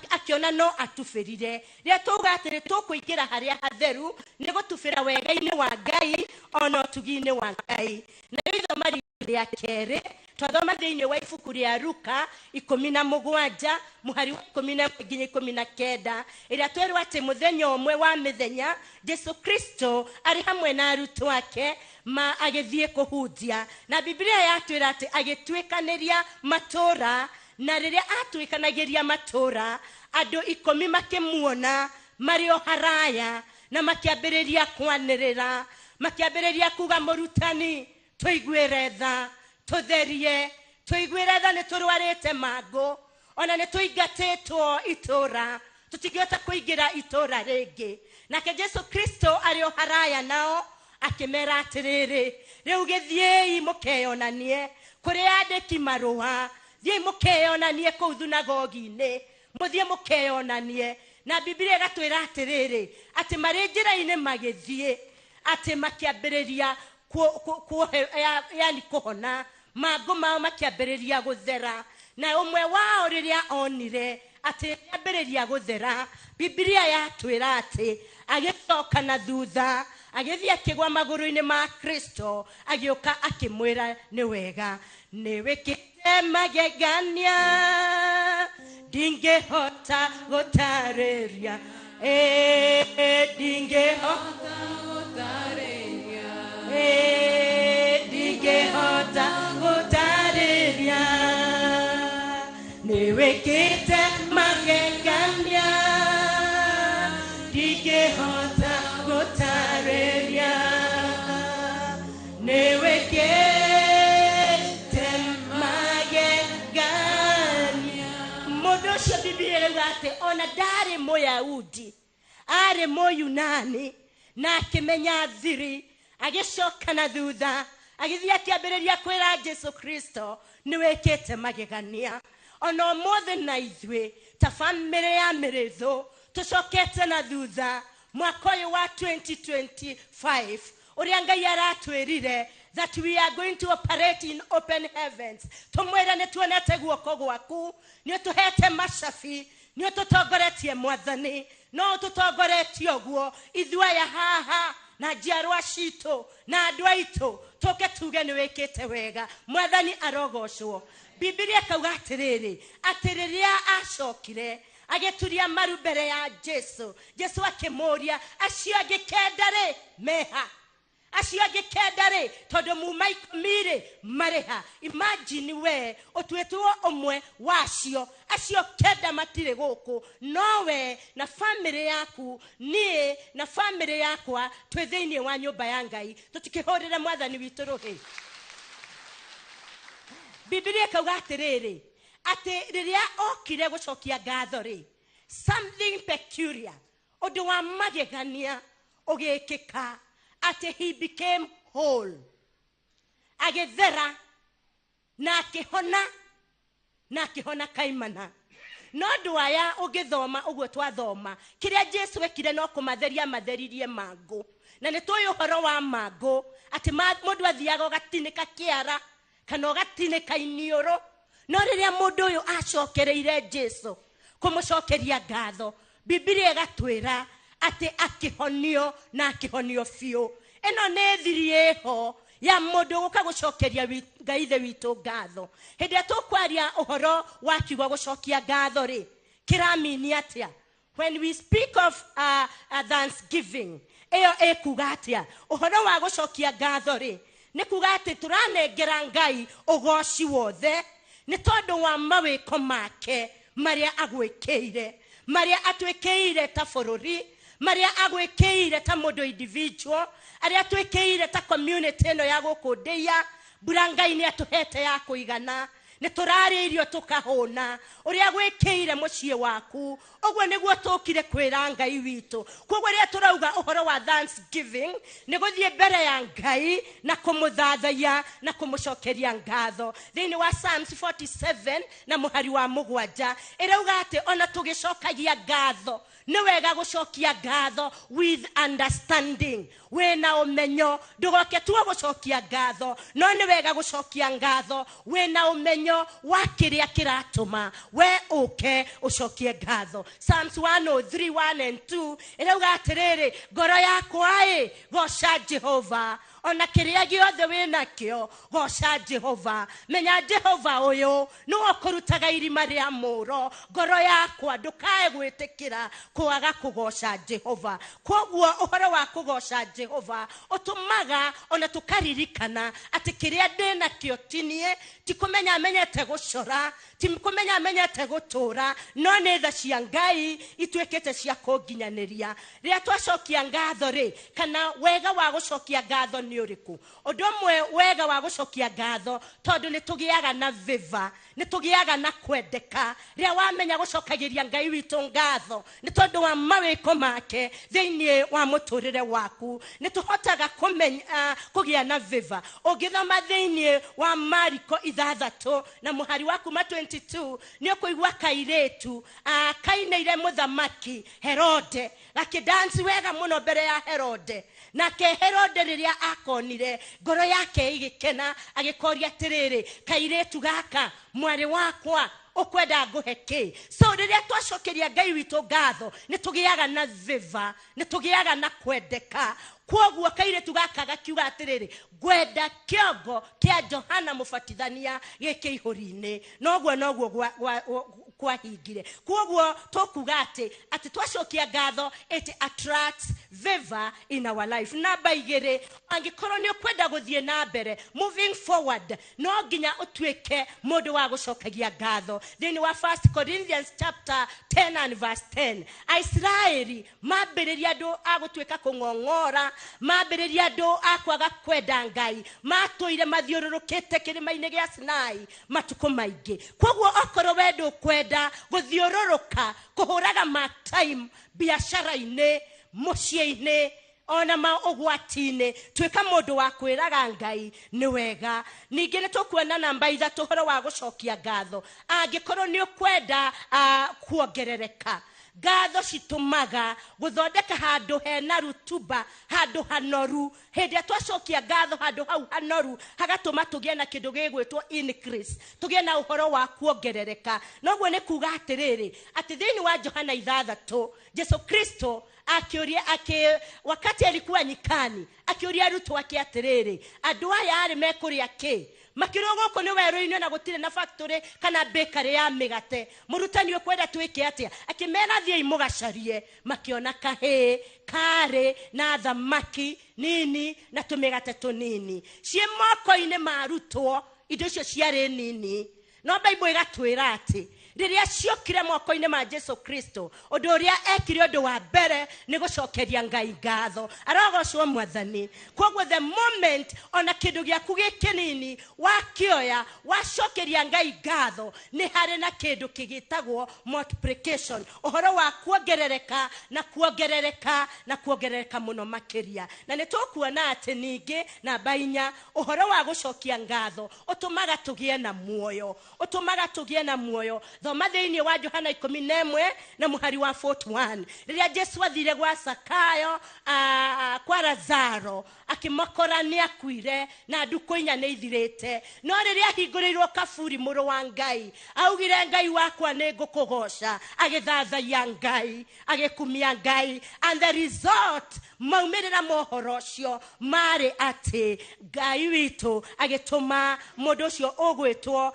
akĩona no atubĩrire. Rĩrĩa tũuga atĩrĩ tũkũingĩra harĩa hatheru nĩ gũtubĩra wega-inĩ wa Ngai ona ũtugi-inĩ wa Ngai. Narĩo ithoma rĩa kerĩ twathoma thĩinĩ wa ibuku rĩa Luka 17 mũhari wa 11 nginya 19 ĩrĩa twerwo atĩ mũthenya ũmwe wa mĩthenya Jesu Kristo arĩ hamwe na arutwo ake ma agĩthiĩ kũhunjia. Na Biblia yatwĩra atĩ agĩtuĩkanĩria matũũra, na rĩrĩa atuĩkanagĩria matũũra andũ 10 makĩmuona marĩ o haraya na makĩambĩrĩria kwanĩrĩra, makĩambĩrĩria kuga mũrutani tũiguĩre tha, tũtherie, tũiguĩre tha, nĩ tũrwarĩte mangũ ona nĩ tũingatĩtwo itũũra, tũtingĩhota kũingĩra itũũra rĩngĩ. Nake Jesu Kristo arĩ o haraya nao akĩmera atĩrĩrĩ, rĩu gĩthiĩi mũkeyonanie kũrĩ andĩki marũa, thiĩi mũkeyonanie kũu thunagogi-inĩ, mũthiĩ mũkeyonanie. Na Biblia ĩgatwĩra atĩrĩrĩ atĩ marĩ njĩra-inĩ magĩthiĩ atĩ makĩambĩrĩria yani kũhona, mangũ mao makĩambĩrĩria gũthera. Na ũmwe wao rĩrĩa onire atĩ nĩambĩrĩria gũthera, Biblia yatwĩra atĩ agĩcoka na thutha Agĩthiĩ akĩgwa magũrũ-inĩ ma Kristo, agĩũka akĩmwĩra nĩ wega, nĩ wĩkĩte magegania ndingĩhota gũtarĩria, ndingĩhota gũtarĩria, ndingĩhota gũtarĩria, nĩ wĩkĩte magegania ndingĩhota gũtarĩria, nĩ wĩkĩte magegania. Mũndũ ũcio Bibilia ĩrauga atĩ ona ndarĩ Mũyahudi, arĩ Mũyunani, na akĩmenya thiri, agĩcoka na thutha, agĩthiĩ akĩambĩrĩria kwĩra Jesu Kristo nĩ wĩkĩte magegania. Ona ũmũthĩ na ithuĩ ta bamĩrĩ ya Mĩrĩthũ tũcokete na thutha mwaka ũyũ wa 2025, ũrĩa Ngai aratwĩrire that we are going to operate in open heavens. Tũmwĩre nĩ tuonete guoko gwaku, nĩ ũtũhete macabi, nĩ ũtũtongoretie Mwathani, no ũtũtongoretie ũguo ithuĩ aya haha na njiarwa citũ na andũ aitũ, tũke tuge nĩ wĩkĩte wega. Mwathani arogocwo. Bibilia ĩkauga atĩrĩrĩ, atĩ rĩrĩa acokire agĩturia maru mbere ya Jesu, Jesu akĩmũria, acio angĩ kenda rĩ meha? Acio angĩ kenda rĩ, tondũ muma 10 rĩ marĩ ha? Imagine we ũtuĩtwo ũmwe wacio, acio kenda matirĩ gũkũ, no we na bamĩrĩ yaku, niĩ na bamĩrĩ yakwa twĩ thĩinĩ wa nyũmba ya Ngai. Tũtikĩhũrĩre Mwathani witũ rũhĩ. Bibilia ĩkauga atĩrĩrĩ, atĩ rĩrĩa okire gũcokia ngatho rĩ, something peculiar, ũndũ wa magegania ũgĩkĩka, atĩ he became whole, agĩthera na akĩhona, na akĩhona kaimana. No andũ aya ũngĩthoma ũguo twathoma, kĩrĩa Jesu ekire no kũmatheria matheririe mangũ. Na nĩ tũĩ ũhoro wa mangũ, atĩ mũndũ athiaga ũgatinĩka kĩara kana ũgatinĩka iniũrũ. No rĩrĩa mũndũ ũyũ acokereire Jesu kũmũcokeria ngatho, Bibilia ĩgatwĩra atĩ akĩhonio na akĩhonio biũ. Ĩno nĩ thiri ĩho ya mũndũ gũka gũcokeria Ngai ithe witũ ngatho. Hĩndĩ ĩrĩa tũkwaria ũhoro wa kiugo gũcokia ngatho rĩ, kĩramini atĩa? When we speak of thanksgiving, ĩyo ĩkuga atĩa? Ũhoro wa gũcokia ngatho rĩ, nĩ kuga atĩ tũranengera Ngai ũgoci wothe nĩ tondũ wa mawĩko make marĩa agwĩkĩire, marĩa atwĩkĩire ta bũrũri, marĩa agwĩkĩire ta mũndũ individual, arĩa atwĩkĩire ta community ĩno ya gũkũ Ndĩia. Mbura Ngai nĩ atũhete ya kũigana, nĩ tũrarĩa irio tũkahũna, ũrĩa gwĩkĩire mũciĩ waku, ũguo nĩguo tũkire kwĩra Ngai witũ. Koguo rĩrĩa tũrauga ũhoro wa thanksgiving, nĩ gũthiĩ mbere ya Ngai na kũmũthathaiya na kũmũcokeria ngatho. Thĩinĩ wa Psalms 47 na mũhari wa 7 ĩrauga atĩ ona tũgĩcokagia ngatho, nĩ wega gũcokia ngatho with understanding, wĩna ũmenyo. Ndũgoke tu gũcokia ngatho, no nĩ wega gũcokia ngatho wĩna ũmenyo wa kĩrĩa kĩratũma we ũke ũcokie ngatho. Psalms 103 1 and 2 ĩrauga atĩrĩrĩ, ngoro yakwa ĩ, goca Jehova, ona kĩrĩa gĩothe wĩnakĩo goca Jehova. Menya Jehova ũyũ nĩwe ũkũrutaga irima rĩa mũro, ngoro yakwa ndũkae gwĩtĩkĩra kwaga kũgoca Jehova. Koguo ũhoro wa kũgoca Jehova ũtũmaga ona tũkaririkana atĩ kĩrĩa ndĩnakĩo ti niĩ, ti kũmenya menyete gũcora, ti kũmenya menyete gũtũra, no nĩ tha cia Ngai ituĩkĩte cia kũnginyanĩria. Rĩrĩa twacokia ngatho rĩ, kana wega wa gũcokia ngatho nĩ ũrĩkũ? Ũndũ ũmwe wega wa gũcokia ngatho, tondũ nĩ tũgĩaga na favor, nĩ tũgĩaga na kwendeka. Rĩrĩa wamenya gũcokagĩria Ngai witũ ngatho nĩ tondũ wa mawĩko make thĩinĩ wa mũtũrĩre waku, nĩ tũhotaga kũgĩa na favor. Ũngĩthoma thĩinĩ wa Mariko 6 na mũhari wa kuma 22, nĩ ũkũigua kairĩtu kainĩire mũthamaki Herode, gakĩdansi wega mũno mbere ya Herode. Nake Herode rĩrĩa akonire, ngoro yake ĩgĩkena, agĩkoria atĩrĩrĩ, kairĩtu gaka mwarĩ wakwa ũkwenda ngũhe kĩ? So rĩrĩa twacokeria Ngai witũ ngatho, nĩ tũgĩaga na favor, nĩ tũgĩaga na kwendeka. Kwoguo kairĩtu gaka gakiuga atĩrĩrĩ, ngwenda kĩongo kĩa Johana Mũbatithania gĩkĩ ihũri-inĩ. Noguo noguo kwahingire. Kwoguo tũkuga atĩ twacokia ngatho, it attracts favor in our life. Namba 2, angĩkorwo nĩ ũkwenda gũthiĩ na mbere, moving forward, no nginya ũtuĩke mũndũ wa gũcokagia ngatho. Thĩinĩ wa 1 Corinthians chapter 10 and verse 10, Aisiraeli mambĩrĩria andũ a gũtuĩka kũng'ong'ora, mambĩrĩria andũ a kwaga kwenda Ngai, matũire mathiũrũrũkĩte kĩrĩma-inĩ gĩa Sinai matukũ maingĩ. Kwoguo okorwo we ndũkwenda gũthiũrũrũka, kũhũraga mark time biacara-inĩ, mũciĩ-inĩ, ona ma ũgwati-inĩ, tuĩka mũndũ wa kwĩraga Ngai nĩ wega. Ningĩ nĩ tũkuona namba 3 ũhoro wa gũcokia ngatho. Angĩkorwo nĩ ũkwenda kuongerereka, ngatho citũmaga gũthondeka handũ hena rutuba, handũ hanoru. Hĩndĩ ĩrĩa twacokia ngatho handũ hau hanoru, hagatũma tũgĩe na kĩndũ gĩgwĩtwo increase, tũgĩe na ũhoro wa kuongerereka. Noguo nĩ kuga atĩrĩrĩ, atĩ thĩinĩ wa Johana 6, Jesu Kristo akĩũria, wakati alikuwa nyikani, akĩũria arutwo ake atĩrĩrĩ, andũ aya arĩ mekũrĩa kĩ? Makĩrwo gũkũ nĩ werũ-inĩ na gũtirĩ na factory kana bakery ya mĩgate. Mũrutani ũkwenda twĩke atĩa? Akĩmera thiĩi mũgacarie. Makĩona kahĩĩ karĩ na thamaki nini na tũmĩgate tũnini ciĩ moko-inĩ ma arutwo. Indo icio ciarĩ nini, no Bible ĩgatwĩra atĩ rĩrĩa ciokire moko-inĩ ma Jesu Kristo, ũndũ ũrĩa ekire ũndũ wa mbere nĩ gũcokeria Ngai ngatho. Arogocwo Mwathani. Kwoguo the moment ona kĩndũ gĩaku gĩ kĩnini wakĩoya wacokeria Ngai ngatho, nĩ harĩ na kĩndũ kĩgĩtagwo multiplication, ũhoro wa kuongerereka na kuongerereka na kuongerereka mũno makĩria. Na nĩ tũkuona atĩ ningĩ namba 4, ũhoro wa gũcokia ngatho ũtũmaga tũgĩe na muoyo, ũtũmaga tũgĩe na muoyo. Thoma thĩinĩ wa Johana 11 na mũhari wa 41, rĩrĩa Jesu athire gwa Zakayo, kwa Lazaro, akĩmakora nĩ akuire na ndukũ 4 nĩ ithirĩte. No rĩrĩa ahingũrĩirwo kaburi mũrũ wa Ngai, augire Ngai wakwa nĩ ngũkũgoca, agĩthathaiya Ngai, agĩkumia Ngai. And the result, maumĩrĩra ma ũhoro ũcio marĩ atĩ Ngai witũ agĩtũma mũndũ ũcio ũgwĩtwo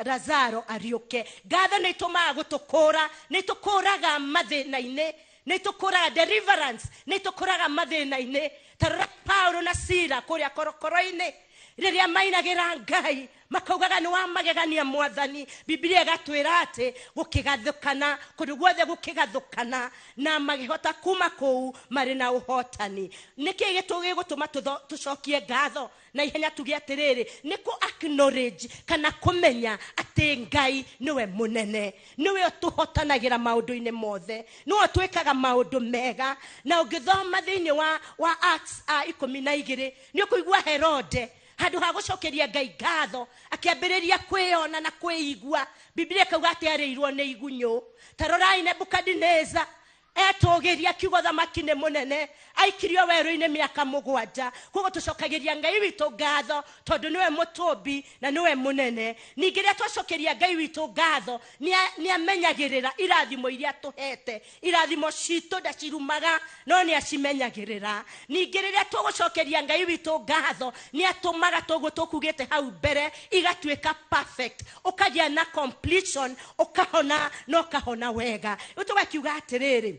Lazaro ariũke. Ngatho nĩ itũmaga gũtũkũra, nĩ itũkũraga mathĩna-inĩ, nĩ itũkũraga deliverance, nĩ itũkũraga mathĩna-inĩ. Ta rora Paulo na Sila kũrĩa korokoro-inĩ, rĩrĩa mainagĩra Ngai makaugaga nĩ wa magegania Mwathani. Biblia ĩgatwĩra atĩ gũkĩgathũkana, kũndũ guothe gũkĩgathũkana, na magĩhota kuma kũu marĩ na ũhotani. Nĩkĩ gĩgũtũma tũcokie ngatho na ihenya tuge atĩrĩrĩ, nĩ kũ acknowledge kana kũmenya atĩ Ngai nĩwe mũnene, nĩwe ũtũhotanagĩra maũndũ-inĩ mothe, nĩwe ũtwĩkaga maũndũ mega. Na ũngĩthoma thĩinĩ wa Acts 12, nĩ ũkũigua Herode handũ ha gũcokeria Ngai ngatho akĩambĩrĩria kwĩyona na kwĩigua. Biblia ĩkauga atĩ arĩirwo nĩ igunyũ. Ta rorai Nebukadineza etũgĩria kiugo thamaki nĩ mũnene, aikirio werũ-inĩ mĩaka 7. Koguo tũcokagĩria Ngai witũ ngatho tondũ nĩwe mũtũmbi na nĩwe mũnene. Ningĩ rĩrĩa twacokeria Ngai witũ ngatho, nĩ amenyagĩrĩra irathimo iria tũhete. Irathimo citũ ndacirumaga, no nĩ acimenyagĩrĩra. Ningĩ rĩrĩa tũgũcokeria Ngai witũ ngatho, nĩ atũmaga toguo tũkugĩte hau mbere igatuĩka perfect, ũkagĩa na completion, ũkahona na ũkahona wega. Rĩu tũgakiuga atĩrĩrĩ,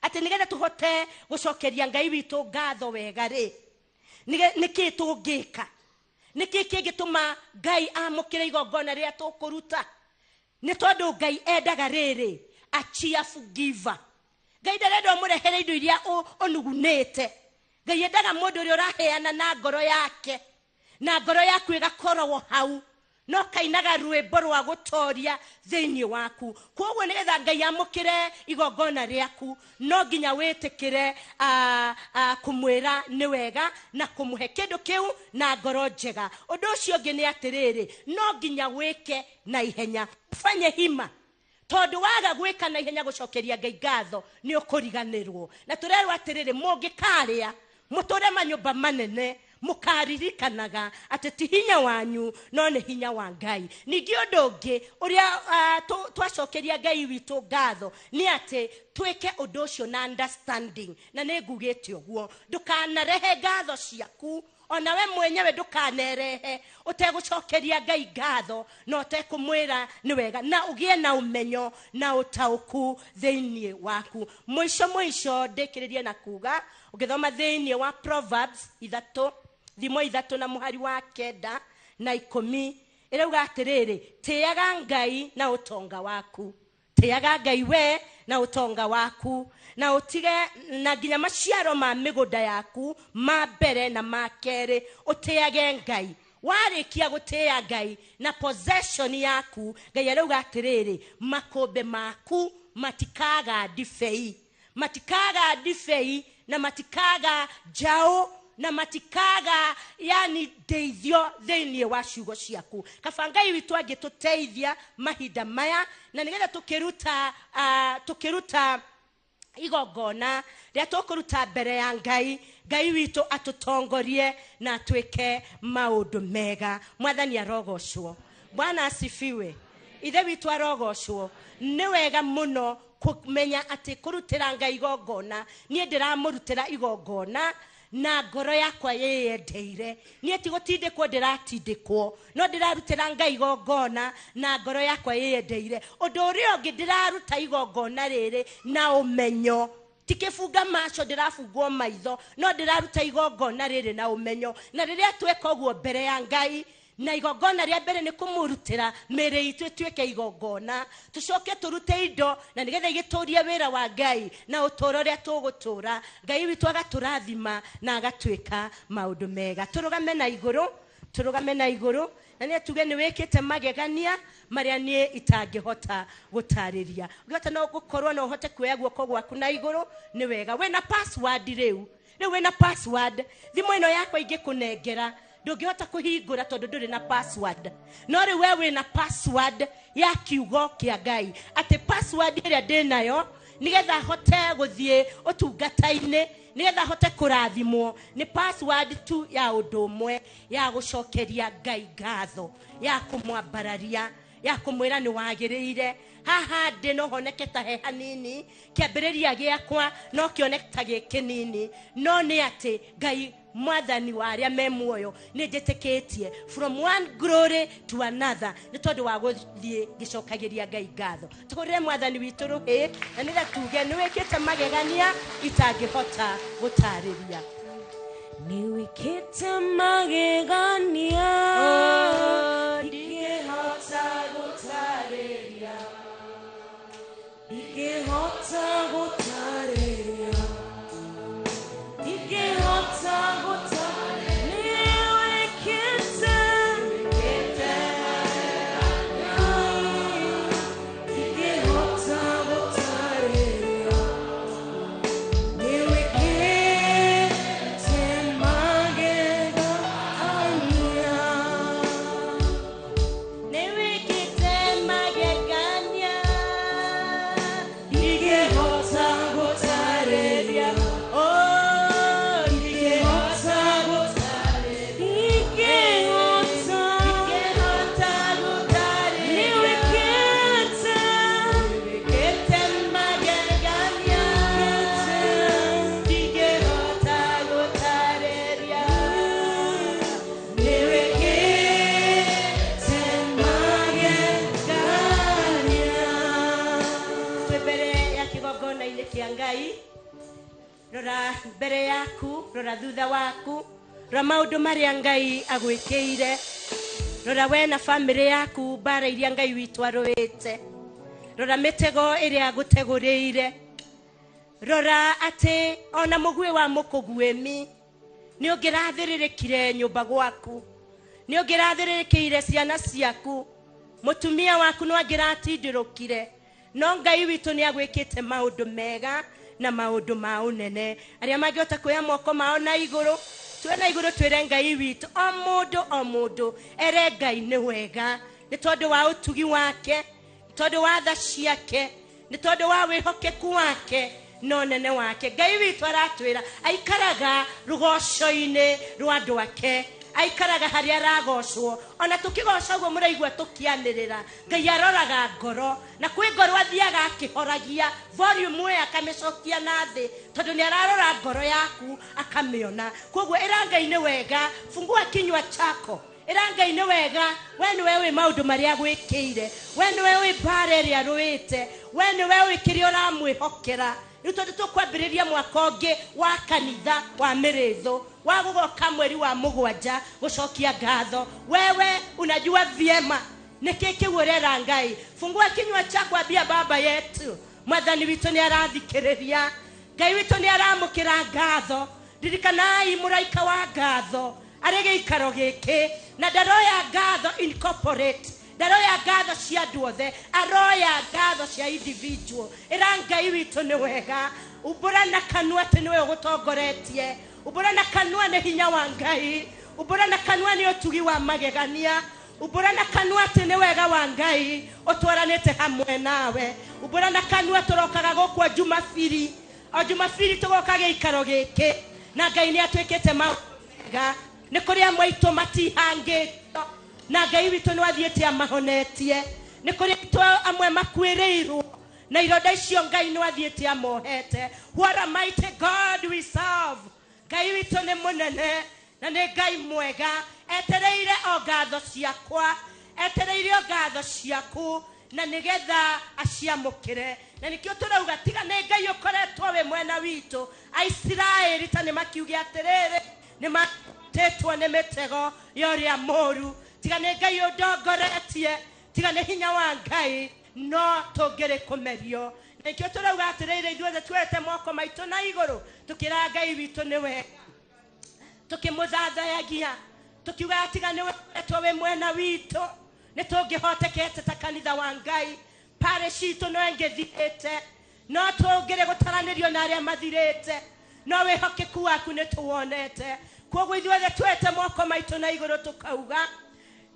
atĩ nĩgetha tũhote gũcokeria Ngai witũ ngatho wega rĩ, nĩkĩ tũngĩka? Nĩkĩ kĩngĩtũma Ngai amũkĩre igongona rĩrĩa tũkũruta? Nĩ tondũ Ngai endaga rĩrĩ, a cheerful giver. Ngai ndarenda ũmũrehere indo iria ũnugunĩte. Ngai endaga mũndũ ũrĩa ũraheana na ngoro yake, na ngoro yaku ĩgakorwo hau, no kainaga rwĩmbo rwa gũtoria thĩinĩ waku. Koguo nĩgetha Ngai amũkĩre igongona rĩaku, no nginya wĩtĩkĩre kũmwĩra nĩ wega na kũmũhe kĩndũ kĩu na ngoro njega. Ũndũ ũcio ũngĩ nĩ atĩrĩrĩ, no nginya wĩke na ihenya, ufanye hima. Tondu waga gwika na ihenya gucokeria Ngai ngatho ni ukuriganirwo. Na turerwo atiriri, mungikaria muture manyumba manene mukaririkanaga ati ti hinya wanyu no ni hinya wa Ngai. Ningi undu ungi uria twacokeria Ngai witu ngatho ni ati twike undu ucio na understanding. Na ni ngugite uguo, ndukanarehe ngatho ciaku ona we mwenyewe, ndukanerehe utegucokeria Ngai ngatho na utekumwira ni wega, na ugie na umenyo na utauku thiini waku. Mwisho mwisho ndikiririe na kuga ungithoma thiini wa Proverbs 3 thimo 3 na muhari wa 9 na 10 irauga atiriri, tiaga Ngai na utonga waku, tiaga Ngai we na utonga waku, na utige na nginya maciaro ma migunda yaku ma mbere na ma keri, utiage Ngai. Warikia gutia Ngai na possession yaku, Ngai arauga atiriri, makombe maku matikaga ndibei, matikaga ndibei na matikaga njau na matikaga yani ndeithio thiini wa ciugo ciaku. Kaba Ngai witu angituteithia mahinda maya, na nigetha tukiruta igongona ria tukuruta mbere ya Ngai, Ngai witu atutongorie na atwike maundu mega. Mwathani arogocwo. Bwana asifiwe. Ithe witu arogocwo. Ni wega muno kumenya ati kurutira Ngai igongona, nie ndiramurutira igongona na ngoro yakwa yeyendeire. Nie ti gutindikwo ndiratindikwo, no ndirarutira Ngai igongona na ngoro yakwa yeyendeire. Undu uria ungi ndiraruta igongona riri na umenyo, ti kibunga macho ndirabungwo maitho, no ndiraruta igongona riri na umenyo. Na riria tweka uguo mbere ya Ngai, na igongona ria mbere ni kumurutira mĩĩrĩ itũ ĩtuĩke igongona, tucoke turute indo na nigetha igĩtũrie wĩra wa Ngai na ũtũũro ũrĩa tũgũtũũra. Ngai witũ agatũrathima na agatwĩka maũndũ mega. Tũrũgame na igũrũ, tũrũgame na igũrũ, na nĩ tuge nĩ wĩkĩte magegania marĩa niĩ itangĩhota gũtarĩria. Ũngĩhota no gũkorwo no ũhote kuoya guoko gwaku na igũrũ, nĩ wega. Wĩna password rĩu, rĩu wĩna password. Thimũ ĩno yakwa ingĩkũnengera ndũngĩhota kũhingũra tondũ ndũrĩ na password. No rĩu we wĩna password ya kiugo kĩa Ngai, atĩ password ĩrĩa ndĩnayo nĩgetha hote gũthiĩ ũtungata-inĩ, nĩgetha hote kũrathimwo, nĩ password tu ya ũndũ ũmwe, ya gũcokeria Ngai ngatho, ya kũmwambararia, ya kũmwĩra nĩ wagĩrĩire. Haha ndĩ no honeke ta he hanini, kĩambĩrĩria gĩakwa no kĩoneke ta gĩ kĩnini, no nĩ atĩ Ngai mwathani wa arĩa me muoyo nĩ njĩtĩkĩtie from one glory to another, nĩ tondũ wa gũthiĩ ngĩcokagĩria Ngai ngatho. Tũhũrĩre mwathani witũ rũhĩ na nĩgetha tuge nĩ wĩkĩte magegania itangĩhota gũtarĩria. Nĩ wĩkĩte magegania ndingĩhota gũtarĩria, ndingĩhota gũtarĩria, ndingĩhota gũtarĩria. Nĩ wĩkĩte ndingĩhota gũtarĩria, nĩ wĩkĩte magegania, nĩ wĩkĩte magegania ndingĩhota gũtarĩria. Oh, ndingĩhota gũtarĩria, ndingĩhota, ndingĩhota gũtarĩria. Nĩ wĩkĩte, wĩkĩte magegania ndingĩhota gũtarĩria, nĩ wĩkĩte magegania. Twĩ mbere ya kĩgongona-inĩ kĩa Ngai. Rora mbere yaku, rora thutha waku, rora maũndũ marĩa Ngai agwĩkĩire, rora we na bamĩrĩ yaku mbara iria Ngai witũ arũĩte, rora mĩtego ĩrĩa agũtegũrĩire, rora atĩ ona mũguĩ wa mũkũguĩmi nĩ ũngĩrathĩrĩrĩkire nyũmba gwaku, nĩ ũngĩrathĩrĩrĩkĩire ciana ciaku, mũtumia waku no angĩratindĩrũkire, no Ngai witũ nĩ agwĩkĩte maũndũ mega na maũndũ ma ũnene. Arĩa mangĩhota kuoya moko mao na igũrũ, tuwe na igũrũ twĩre Ngai witũ, o mũndũ o mũndũ ere Ngai nĩ wega nĩ tondũ wa ũtugi wake, Tondũ wa tha ciake, nĩ tondũ wa wĩhokeku wake no nene wake. Ngai witũ aratwĩra aikaraga rũgoco-inĩ rwa andũ ake, aikaraga harĩa aragocwo. Ona tũkĩgoca ũguo mũraigua tũkĩanĩrĩra, Ngai aroraga ngoro, na kwĩ ngoro athiaga akĩhoragia volume ĩyo akamĩcokia na thĩ, tondũ nĩ ararora ngoro yaku akamĩona. Koguo ĩra Ngai nĩ wega, fungua kinywa chako, ĩra Ngai nĩ wega. We nĩwe wĩ maũndũ marĩa agwĩkĩire, we nĩwe wĩ mbara ĩrĩa arũĩte, we nĩwe wĩ kĩrĩa ũramwĩhokera. Rĩu tondũ tũkwambĩrĩria mwaka ũngĩ wa kanitha wa mĩrĩthũ wa gũgoka mweri wa 7 gũcokia ngatho, wewe unajua vyema nĩkĩ kĩu ũrera Ngai. Fungua kinywa chako, ambia baba yetu mwathani witũ nĩ arathikĩrĩria, Ngai witũ nĩ aramũkĩra ngatho. Ririkanai mũraika wa ngatho arĩ gĩikaro gĩkĩ, na ndaroya ngatho incorporate, ndaroya ngatho cia andũ othe, aroya ngatho cia individual. Ĩra Ngai witũ nĩ wega, umbũra na kanua atĩ nĩwe ũgũtongoretie, umbũra na kanua nĩ hinya wa Ngai, umbũra na kanua nĩ ũtugi wa magegania, umbũra na kanua atĩ nĩ wega wa Ngai ũtwaranĩte hamwe nawe. Umbũra na kanua tũrokaga gũkũ o Jumabiri, o Jumabiri tũgoka gĩikaro gĩkĩ, na Ngai nĩ atuĩkĩte maũndũ mega. Nĩ kũrĩ amwe aitũ matihangĩtwo, na Ngai witũ nĩ athiĩte amahonetie. Nĩ kũrĩ aitũ amwe makuĩrĩirwo, na ironda icio Ngai nĩ athiĩte amohete. What a mighty God we serve. Ngai witũ nĩ mũnene na nĩ Ngai mwega. Etereire o ngatho ciakwa, etereire o ngatho ciaku, na nĩgetha aciamũkĩre. Na nĩkĩo tũrauga tiga nĩ Ngai ũkoretwo wĩ mwena witũ. Aisiraeli ta nĩ makiuge atĩrĩrĩ, nĩ matĩtwo nĩ mĩtego ya ũrĩa mũũru. Tiga nĩ Ngai ũndongoretie, tiga nĩ hinya wa Ngai, no tũngĩrĩ kũmerio. Nĩkĩo tũrauga atĩrĩrĩ, ithuothe tuoete moko maitũ na igũrũ, tũkĩra Ngai witũ nĩ wega, tũkĩmũthathayagia, tũkiuga tiga nĩ ũkoretwo wĩ mwena witũ, nĩ tũngĩhotekete ta kanitha wa Ngai. Parish itũ no ĩngĩthirĩte, no tũngĩrĩ gũtaranĩrio na arĩa mathirĩte, no wĩhokeku waku nĩ tũwonete. Koguo ithuothe tuoete moko maitũ na igũrũ tũkauga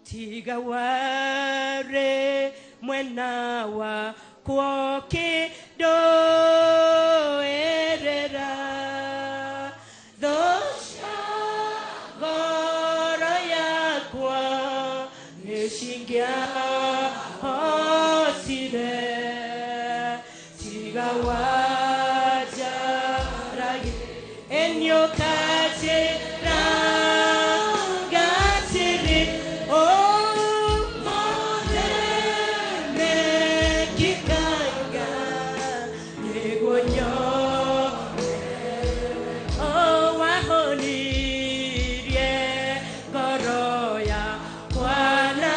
tiga warĩ mwena wakwa ũkĩndũĩrĩra, thũ cia ngoro yakwa nĩcingĩahotire. Tiga wanjaragia ĩniũkanjĩra ngatĩrĩ, ũmũthĩ mekĩkanga nĩguo nyone wahonirie ngoro yakwa na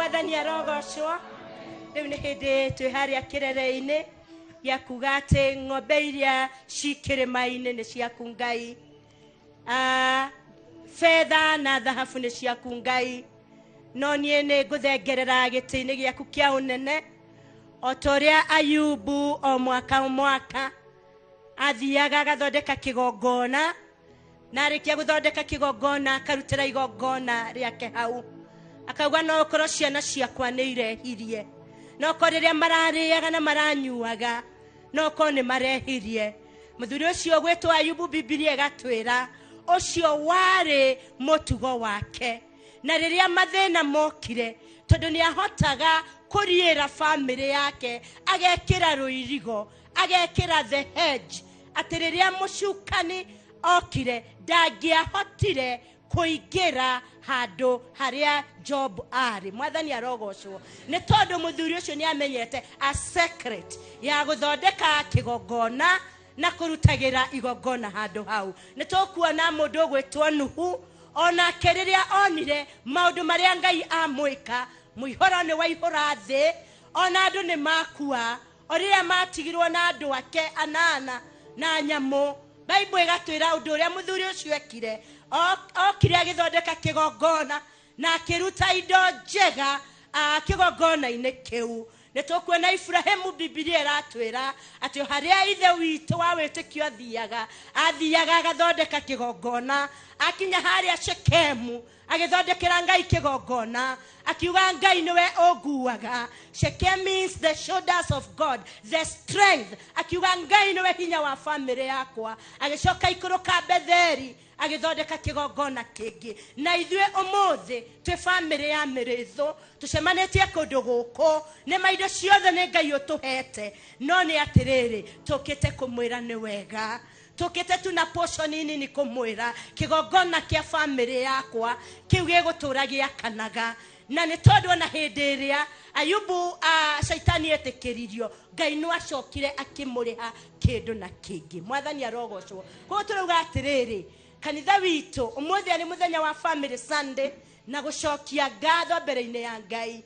Mwathani arogocwo. Rĩu nĩ hĩndĩ twĩ harĩa kĩrere-inĩ gĩa kuga atĩ ng'ombe iria ci kĩrĩma-inĩ nĩ ciaku Ngai, betha na thahabu nĩ ciaku Ngai, no niĩ nĩ ngũthengerera gĩtĩ-inĩ gĩaku kĩa ũnene o ta ũrĩa Ayubu o mwaka o mwaka athiaga agathondeka kĩgongona, na arĩkia gũthondeka kĩgongona akarutĩra igongona rĩake hau, akauga no ũkorwo ciana ciakwa nĩ irehirie, no korwo rĩrĩa mararĩaga na maranyuaga no korwo nĩ marehirie. Mũthuri ũcio gwĩtwo Ayubu, Bibilia ĩgatwĩra ũcio warĩ mũtugo wake, na rĩrĩa mathĩna mokire, tondũ nĩ ahotaga kũriĩra bamĩrĩ yake, agekĩra rũirigo, agekĩra the hedge, atĩ rĩrĩa mũcukani okire ndangĩahotire kũingĩra handũ harĩa Job arĩ. Mwathani arogocwo nĩ tondũ mũthuri ũcio nĩ amenyete a secret ya gũthondeka kĩgongona na kũrutagĩra igongona handũ hau. Nĩ tũkuona mũndũ ũgwĩtwo Nuhu, onake rĩrĩa onire maũndũ marĩa Ngai amwĩka, mũihũro nĩ waihũra thĩ, ona andũ nĩ makua, o rĩrĩa matigirwo na andũ ake anana na nyamũ, Bible ĩgatwĩra ũndũ ũrĩa mũthuri ũcio ekire, okire agĩthondeka kĩgongona na akĩruta indo njega kĩgongona-inĩ kĩu. Nĩ tũkuona Ibrahimu, Bibilia ĩratwĩra atĩ harĩa ithe witũ wa wĩtĩkio athiaga, athiaga agathondeka kĩgongona, akinya harĩa Shekemu agĩthondekera Ngai kĩgongona, akiuga Ngai nĩwe ũnguaga. Shechem means the shoulders of God, the strength. Akiuga Ngai nĩwe hinya wa famĩlĩ yakwa. Agĩcoka ikũrũka Betheli agĩthondeka kĩgongona kĩngĩ. Na ithuĩ ũmũthĩ twĩ famĩlĩ ya Mĩrĩthũ, tũcemanĩtie kũndũ gũkũ, nĩ maindo ciothe nĩ Ngai ũtũhete, no nĩ atĩrĩrĩ, tũkĩte kũmwĩra nĩ wega, tũkĩte tu na portion nini kũmwĩra kĩgongona kĩa famĩlĩ yakwa kĩu gĩgũtũra gĩakanaga. Na nĩ tondũ ona hĩndĩ ĩrĩa Ayubu caitani etĩkĩririo, Ngai no acokire akĩmũrĩha kĩndũ na kĩngĩ. Mwathani arogocwo. Koguo tũrauga atĩrĩrĩ, kanitha witũ ũmũthĩ arĩ mũthenya wa Family Sunday na gũcokia ngatho mbere-inĩ ya Ngai.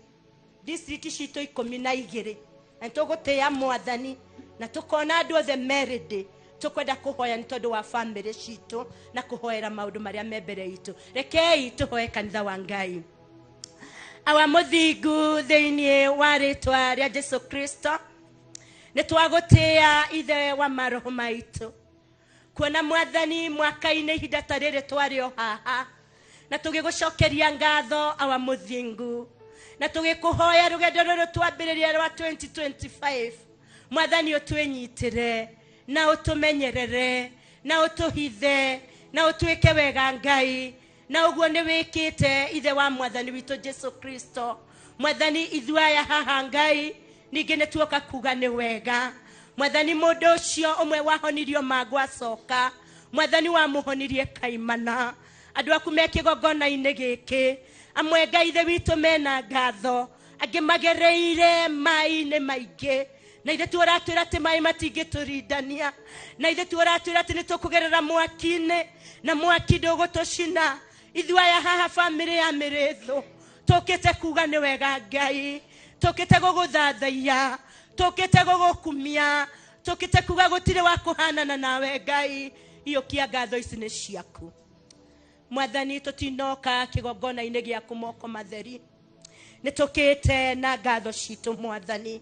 District citũ 12 na tũgũtĩĩa Mwathani na tũkona andũ othe merĩndĩ, tũkwenda kũhoya nĩ tondũ wa family citũ na kũhoera maũndũ marĩa me mbere itũ. Rekei tũhoe kanitha wa Ngai. Awa mũthingu thĩinĩ wa rĩtwa rĩa Jesu Kristo, nĩ twagũtĩĩa ithe wa maroho maitũ, kuona Mwathani mwaka-inĩ ihinda ta rĩrĩ twarĩ o haha, na tũgĩgũcokeria ngatho awa mũthingu, na tũgĩkũhoya rũgendo rũrũ twambĩrĩria rwa 2025, Mwathani ũtwĩnyitĩre na ũtũmenyerere na ũtũhithe na ũtwĩke wega Ngai, na ũguo nĩ wĩkĩte ithe wa Mwathani witũ Jesu Kristo. Mwathani ithuĩ aya haha Ngai ningĩ nĩ tuoka kuga nĩ wega. Mwathani mũndũ ũcio ũmwe wahonirio mangũ acoka, Mwathani wamũhonirie kaimana. Andũ aku me kĩgongona-inĩ gĩkĩ, amwe Ngai ithe witũ mena ngatho, angĩ magereire maĩ-inĩ maingĩ, na ithe tu ũratwĩra atĩ maĩ matingĩtũrindania, na ithe tu ũratwĩra atĩ nĩ tũkũgerera mwaki-inĩ na mwaki ndũgũtũcina. Ithuĩ aya haha famĩlĩ ya Mĩrĩthũ tũkĩte kuga nĩ wega Ngai, tũkĩte gũgũthathaiya, tũkĩte gũgũkumia, tũkĩte kuga gũtirĩ wa kũhanana nawe Ngai. Iyũkia ngatho ici nĩ ciaku Mwathani. Tũtinoka kĩgongona-inĩ gĩaku moko matheri, nĩ tũkĩte na ngatho citũ Mwathani,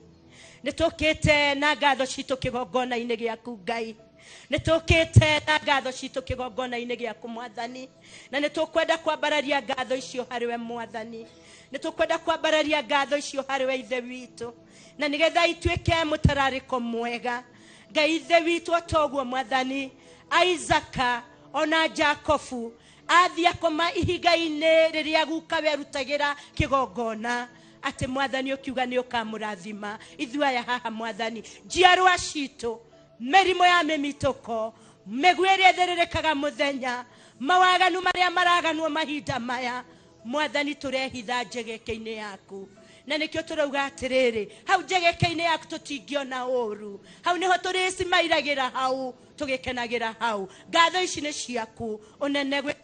nĩ tũkĩte na ngatho citũ kĩgongona-inĩ gĩaku Ngai, nĩ tũkĩte na ngatho citũ kĩgongona-inĩ gĩaku Mwathani, na nĩ tũkwenda kwambararia ngatho icio harĩ we Mwathani, nĩ tũkwenda kwambararia ngatho icio harĩ we Ithe witũ, na nĩgetha ituĩke mũtararĩko mwega Ngai Ithe witũ. O toguo Mwathani Isaka ona Jakobu athiĩ akoma ihiga-inĩ rĩrĩa gukawe arutagĩra kĩgongona, atĩ Mwathani ũkiuga nĩ ũkamũrathima. Ithuĩ aya haha Mwathani, njiarwa citũ, mĩrimũ ya mĩmitũko, mĩguĩ ĩrĩa ĩthĩrĩrĩkaga mũthenya, mawaganu marĩa maraganwo mahinda maya, Mwathani tũrehitha njegeke-inĩ yaku, na nĩkĩo tũrauga atĩrĩrĩ, hau njegeke-inĩ yaku tũtingĩona ũru, hau nĩho tũrĩcimairagĩra, hau tũgĩkenagĩra hau. Ngatho ici nĩ ciaku, ũnene gwĩ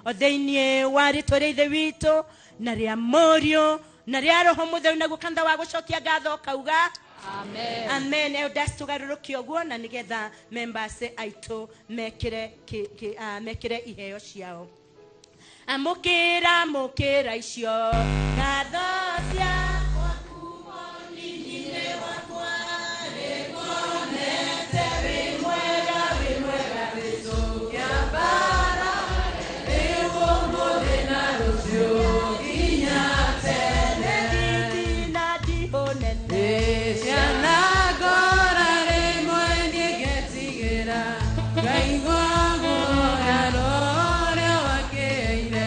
o thĩinĩ wa rĩtwa rĩa Ithe witũ na rĩa Mũriũ na rĩa Roho Mũtheru, naguo kanitha wa gũcokia ngatho kauga Amen. Amen. Elders tũgarũrũke ũguo na nĩgetha members aitũ mekĩre mekĩre iheo ciao. Amũkĩra, amũkĩra icio ngatho ciakwa kuma ũnini-inĩ wakwa, nĩnguonete wĩ mwega, wĩ mwega Jesũ, kĩambara rĩu ũmũthĩ na rũciũ nginya tene. Nditi na ndihũ nene. Ciana ngora rĩmwe niĩ ngetigĩra, ngaigua guoya rũrĩa wakĩire.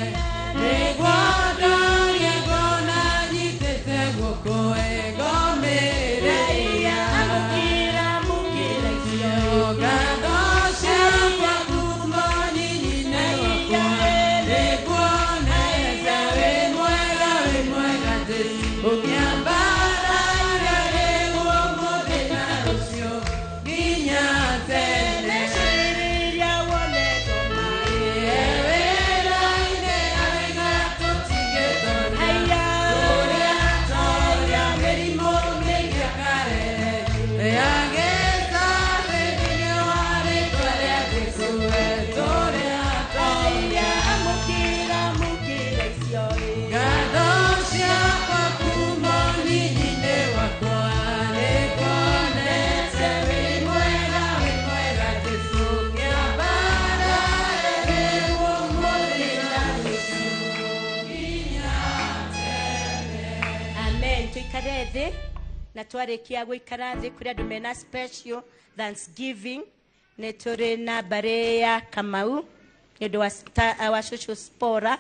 Nĩguo ndorie ngona nyitĩte guoko ĩngomĩrĩria. Amũkĩra, amũkĩra icio ngatho ciakwa kuma ũnini-inĩ wakwa, nĩnguonete wĩ mwega, wĩ mwega Jesũ, ũkĩambararia rĩu ũmũthĩ na rũciũ nginya tene. Meciria wonetwo Wĩra-inĩ arĩga tũtigĩtũria, Haiya. tũrĩa tũrĩa mĩrimũ mĩingĩ akarehe, yagĩta thĩinĩ wa rĩtwa rĩa Jesũ, we tũrĩa tũrĩa. Amũkĩra, amũkĩra icio Ngatho ciakwa kuma ũnini-inĩ wakwa, nĩnguonete wĩ mwega, wĩ mwega Jesũ, kĩambara rĩu ũmũthĩ na rũciũ nginya tene. Amen. Tuikare thĩ na twarĩkia gũikara thĩ kũrĩ andũ mena special thanksgiving. Nĩ tũrĩ na mbarĩ ya Kamau nĩ ũndũ wa cũcũ Spora,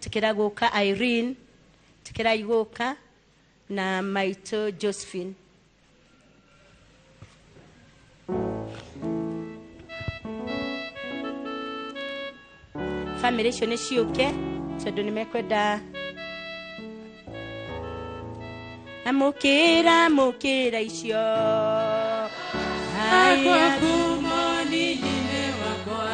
tũkĩra gũka Irene, tũkĩra igũka na maitũ Josephine. Family icio nĩ ciũke tondũ nĩ mekwenda. Amũkĩra, amũkĩra icio Akwa kuma ũnini-inĩ wakwa,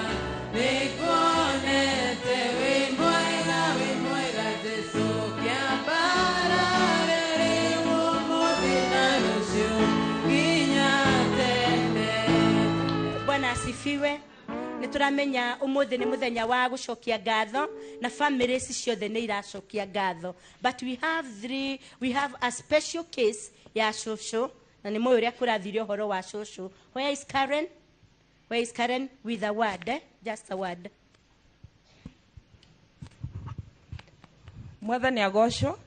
nĩnguonete wĩ mwega, wĩ mwega Jesũ, kĩambara rĩu ũmũthĩ na rũciũ nginya tene. Bwana asifiwe. Nĩ tũramenya ũmũthĩ nĩ mũthenya wa gũcokia ngatho na family ici ciothe nĩ iracokia ngatho, but we have three, we have a special case ya cũcũ na nĩ mũĩ ũrĩa kũrathire ũhoro wa cũcũ. Where is Karen? Where is Karen with a word, eh? Just a word. Mwathani agocwo.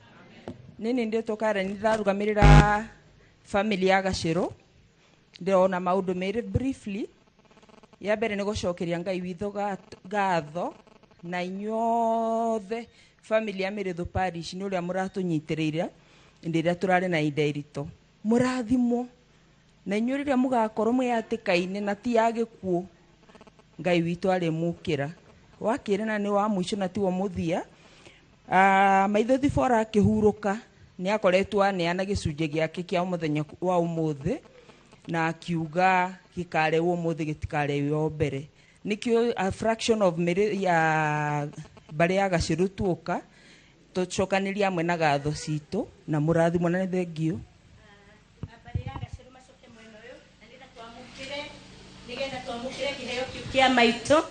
Nini ndĩtwo Karen, ndĩrarugamĩrĩra family ya Gacĩrũ. Ndĩrona maũndũ merĩ briefly. Ya mbere nĩ gũcokeria Ngai witũ ngatho na inyuothe family ya Mĩrĩthũ Parish nĩ ũrĩa mũratũnyitĩrĩire hĩndĩ ĩrĩa tũrarĩ na ihinda iritũ. Mũrathimwo na inyuĩ rĩrĩa mũgakorwo mwĩ hatĩka-inĩ na ti ya gĩkuũ, Ngai witũ arĩmũkĩra. Wakĩrĩ na nĩ wa mũico na tiwo mũthia. Maitho Thibora akĩhurũka nĩ akoretwo aneana gĩcunjĩ gĩake kĩa mũthenya wa ũmũthĩ na akiuga gĩkarehwo ũmũthĩ gĩtikarehwo mbere. Nĩkĩo a fraction of mĩrĩ ya mbarĩ ya Gacĩrũ tuoka tũcokanĩrie hamwe na gatho citũ na mũrathimwo na nĩ thengiũ. Mbarĩ ya Gacĩrũ macoke mwena ũyũ na nĩgetha twamũkĩre, nĩgetha twamũkĩre kĩheo kĩu kĩa maitũ.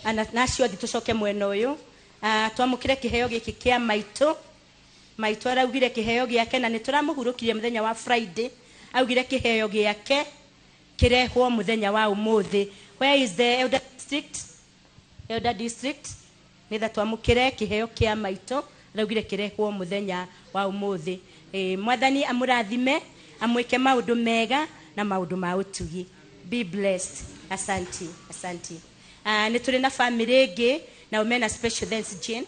Ana na acio angĩ tũcoke mwena ũyũ. Twamũkĩre kĩheo gĩkĩ kĩa maitũ. Maitũ araugire kĩheo gĩake na nĩ tũramũhurũkirie mũthenya wa Friday. Augire kĩheo gĩake kĩrehwo mũthenya wa ũmũthĩ. Where is the elder district? Elder district. Nĩgetha twamũkĩre kĩheo kĩa maitũ araugire kĩrehwo mũthenya wa ũmũthĩ. Mwathani amũrathime, amwĩke maũndũ mega na maũndũ ma ũtugi. Be blessed. Asanti, asanti. Nĩ tũrĩ na family ĩngĩ nao mena special thanks. Jane.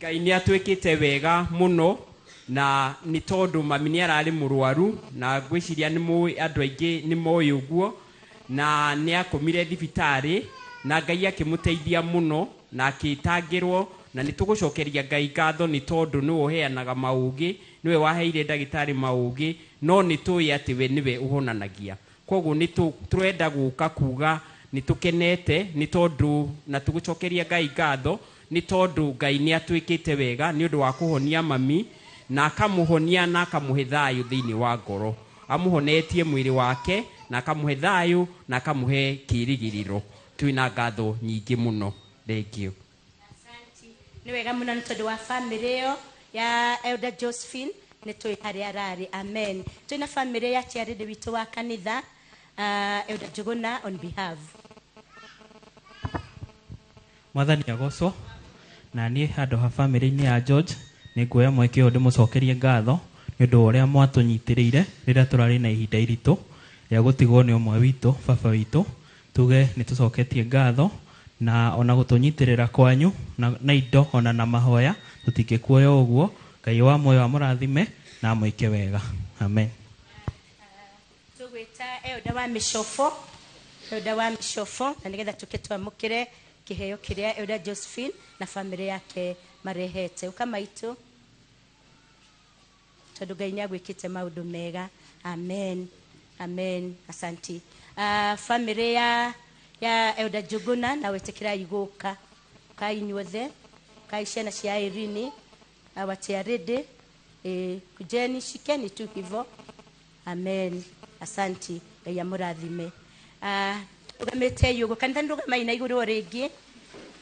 Ngai nĩ atwĩkĩte wega mũno. Na nĩ tondũ mami nĩ ararĩ mũrwaru na ngwĩciria nĩ mũĩ andũ aingĩ nĩ moĩ ũguo, na nĩ akomire thibitarĩ na Ngai akĩmũteithia mũno na akĩtangĩrwo, na nĩ tũgũcokeria Ngai ngatho nĩ tondũ nĩwe ũheanaga maũgĩ, nĩwe waheire ndagĩtarĩ maũgĩ, no nĩ tũĩ atĩ we nĩwe ũhonanagia. Koguo nĩ tũrenda gũka kuga nĩ tũkenete nĩ tondũ na tũgũcokeria Ngai ngatho nĩ tondũ Ngai nĩ atwĩkĩte wega nĩ ũndũ wa kũhonia mami na akamũhonia na akamũhe thayũ thĩinĩ wa ngoro, amũhonetie mwĩrĩ wake na akamũhe thayũ na akamũhe kĩĩrĩgĩrĩro. Twĩna ngatho nyingĩ mũno. Thank you. Nĩ wega mũno nĩ tondũ wa family ĩyo ya Elder Josephine nĩ tũĩ harĩa ararĩ. Amen. Twĩna family ya chairlady witũ wa kanitha, Elder Njuguna on behalf. Mwathani agocwo. Na niĩ handũ ha family-inĩ ya George nĩ nguoya mweke ũyũ ndĩmũcokerie ngatho nĩ ũndũ wa ũrĩa mwatũnyitĩrĩire rĩrĩa tũrarĩ na ihinda iritũ rĩa gũtigwo nĩ ũmwe witũ, baba witũ. Tuge nĩ tũcoketie ngatho na ona gũtũnyitĩrĩra kwanyu na indo ona na mahoya tũtingĩkuoya ũguo. Ngai wa muoyo amũrathime na amwĩke wega. Amen. Tũgwĩta Elder wa Mĩcobo, Elder wa Mĩcobo, na nĩgetha tũke twamũkĩre kĩheo kĩrĩa Elder Josephine na family yake marehete. Ũka maitũ, tondũ Ngai nĩagwĩkĩte maũndũ mega. Amen. Amen. Asanti. Family ya Elder Njuguna na wetĩkĩrai gũka. Kai inyuothe, kai ciana cia Irene, awatiarede, kujeni shikeni tu hivyo. Amen. Asanti. Ngai amũrathime. Tũgamĩte ũguo kanitha nĩndũgamai na igũrũ rĩngĩ.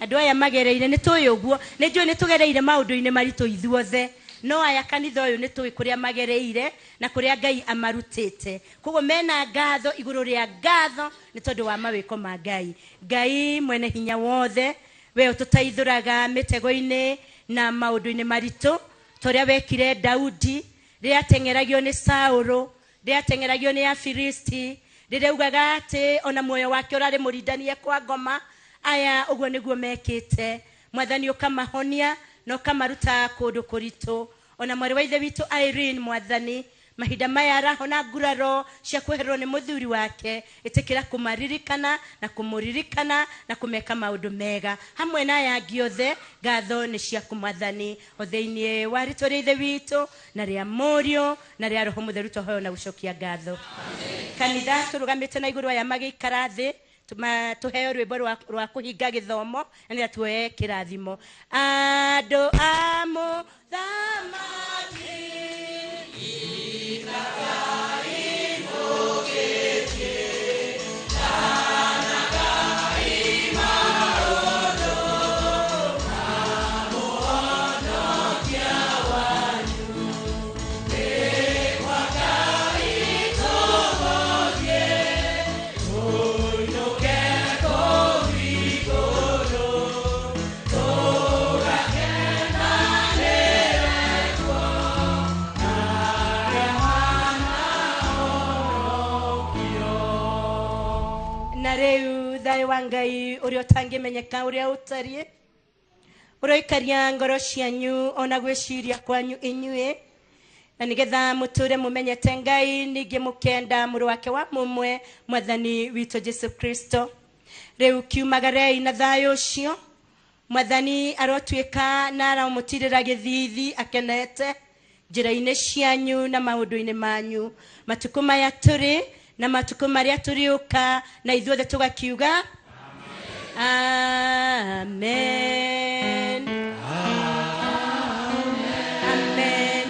Andũ aya magereire nĩ tũĩ ũguo, nĩ njũĩ nĩ tũgereire maũndũ-inĩ maritũ ithuothe, no aya kanitha ũyũ nĩ tũĩ kũrĩa magereire na kũrĩa Ngai amarutĩte. Koguo mena ngatho igũrũ rĩa ngatho nĩ tondũ wa mawĩko ma Ngai. Ngai mwene hinya wothe, we ũtũteithũraga mĩtego-inĩ na maũndũ-inĩ maritũ, ta ũrĩa wekire Daudi rĩrĩa ateng'eragio nĩ Saũlũ, rĩrĩa ateng'eragio nĩ Afilisti, rĩrĩa augaga atĩ ona muoyo wake ũrarĩ mũrindanie kwa ngoma. Aya ũguo nĩguo mekĩte. Mwathani ũkamahonia na ũkamaruta kũndũ kũritũ. Ona mwarĩ wa ithe witũ Irene, Mwathani mahinda maya arahona nguraro cia kwehererwo nĩ mũthuri wake, ĩtĩkĩra kũmaririkana na kũmũririkana na kũmeka maũndũ mega hamwe na aya angĩ othe. Ngatho nĩ ciaku Mwathani, o thĩinĩ wa rĩtwa rĩa ithe witũ na rĩa Mũriũ na rĩa Roho Mũtheru twahoya na gũcokia ngatho. Kanitha tũrũgamĩte na igũrũ aya magĩikara thĩ, tũheo rwĩmbo rwa kũhinga gĩthomo na nĩgetha tuoye kĩrathimo. Andũ a mũthamaki thayũ wa Ngai ũrĩa ũtangĩmenyeka ũrĩa ũtariĩ, ũroikaria ngoro cianyu ona gwĩciria kwanyu inyuĩ, na nĩgetha mũtũre mũmenyete Ngai ningĩ mũkenda mũrũ wake wa mũmwe Mwathani witũ Jesu Kristo. Rĩu kiumagarei na thayũ ũcio. Mwathani arotuĩka na aramũtirĩra gĩthithi akenete njĩra-inĩ cianyu na maũndũ-inĩ manyu matukũ maya tũrĩ na matukũ marĩa tũrĩũka, na ithuothe tũgakiuga amen. Amen.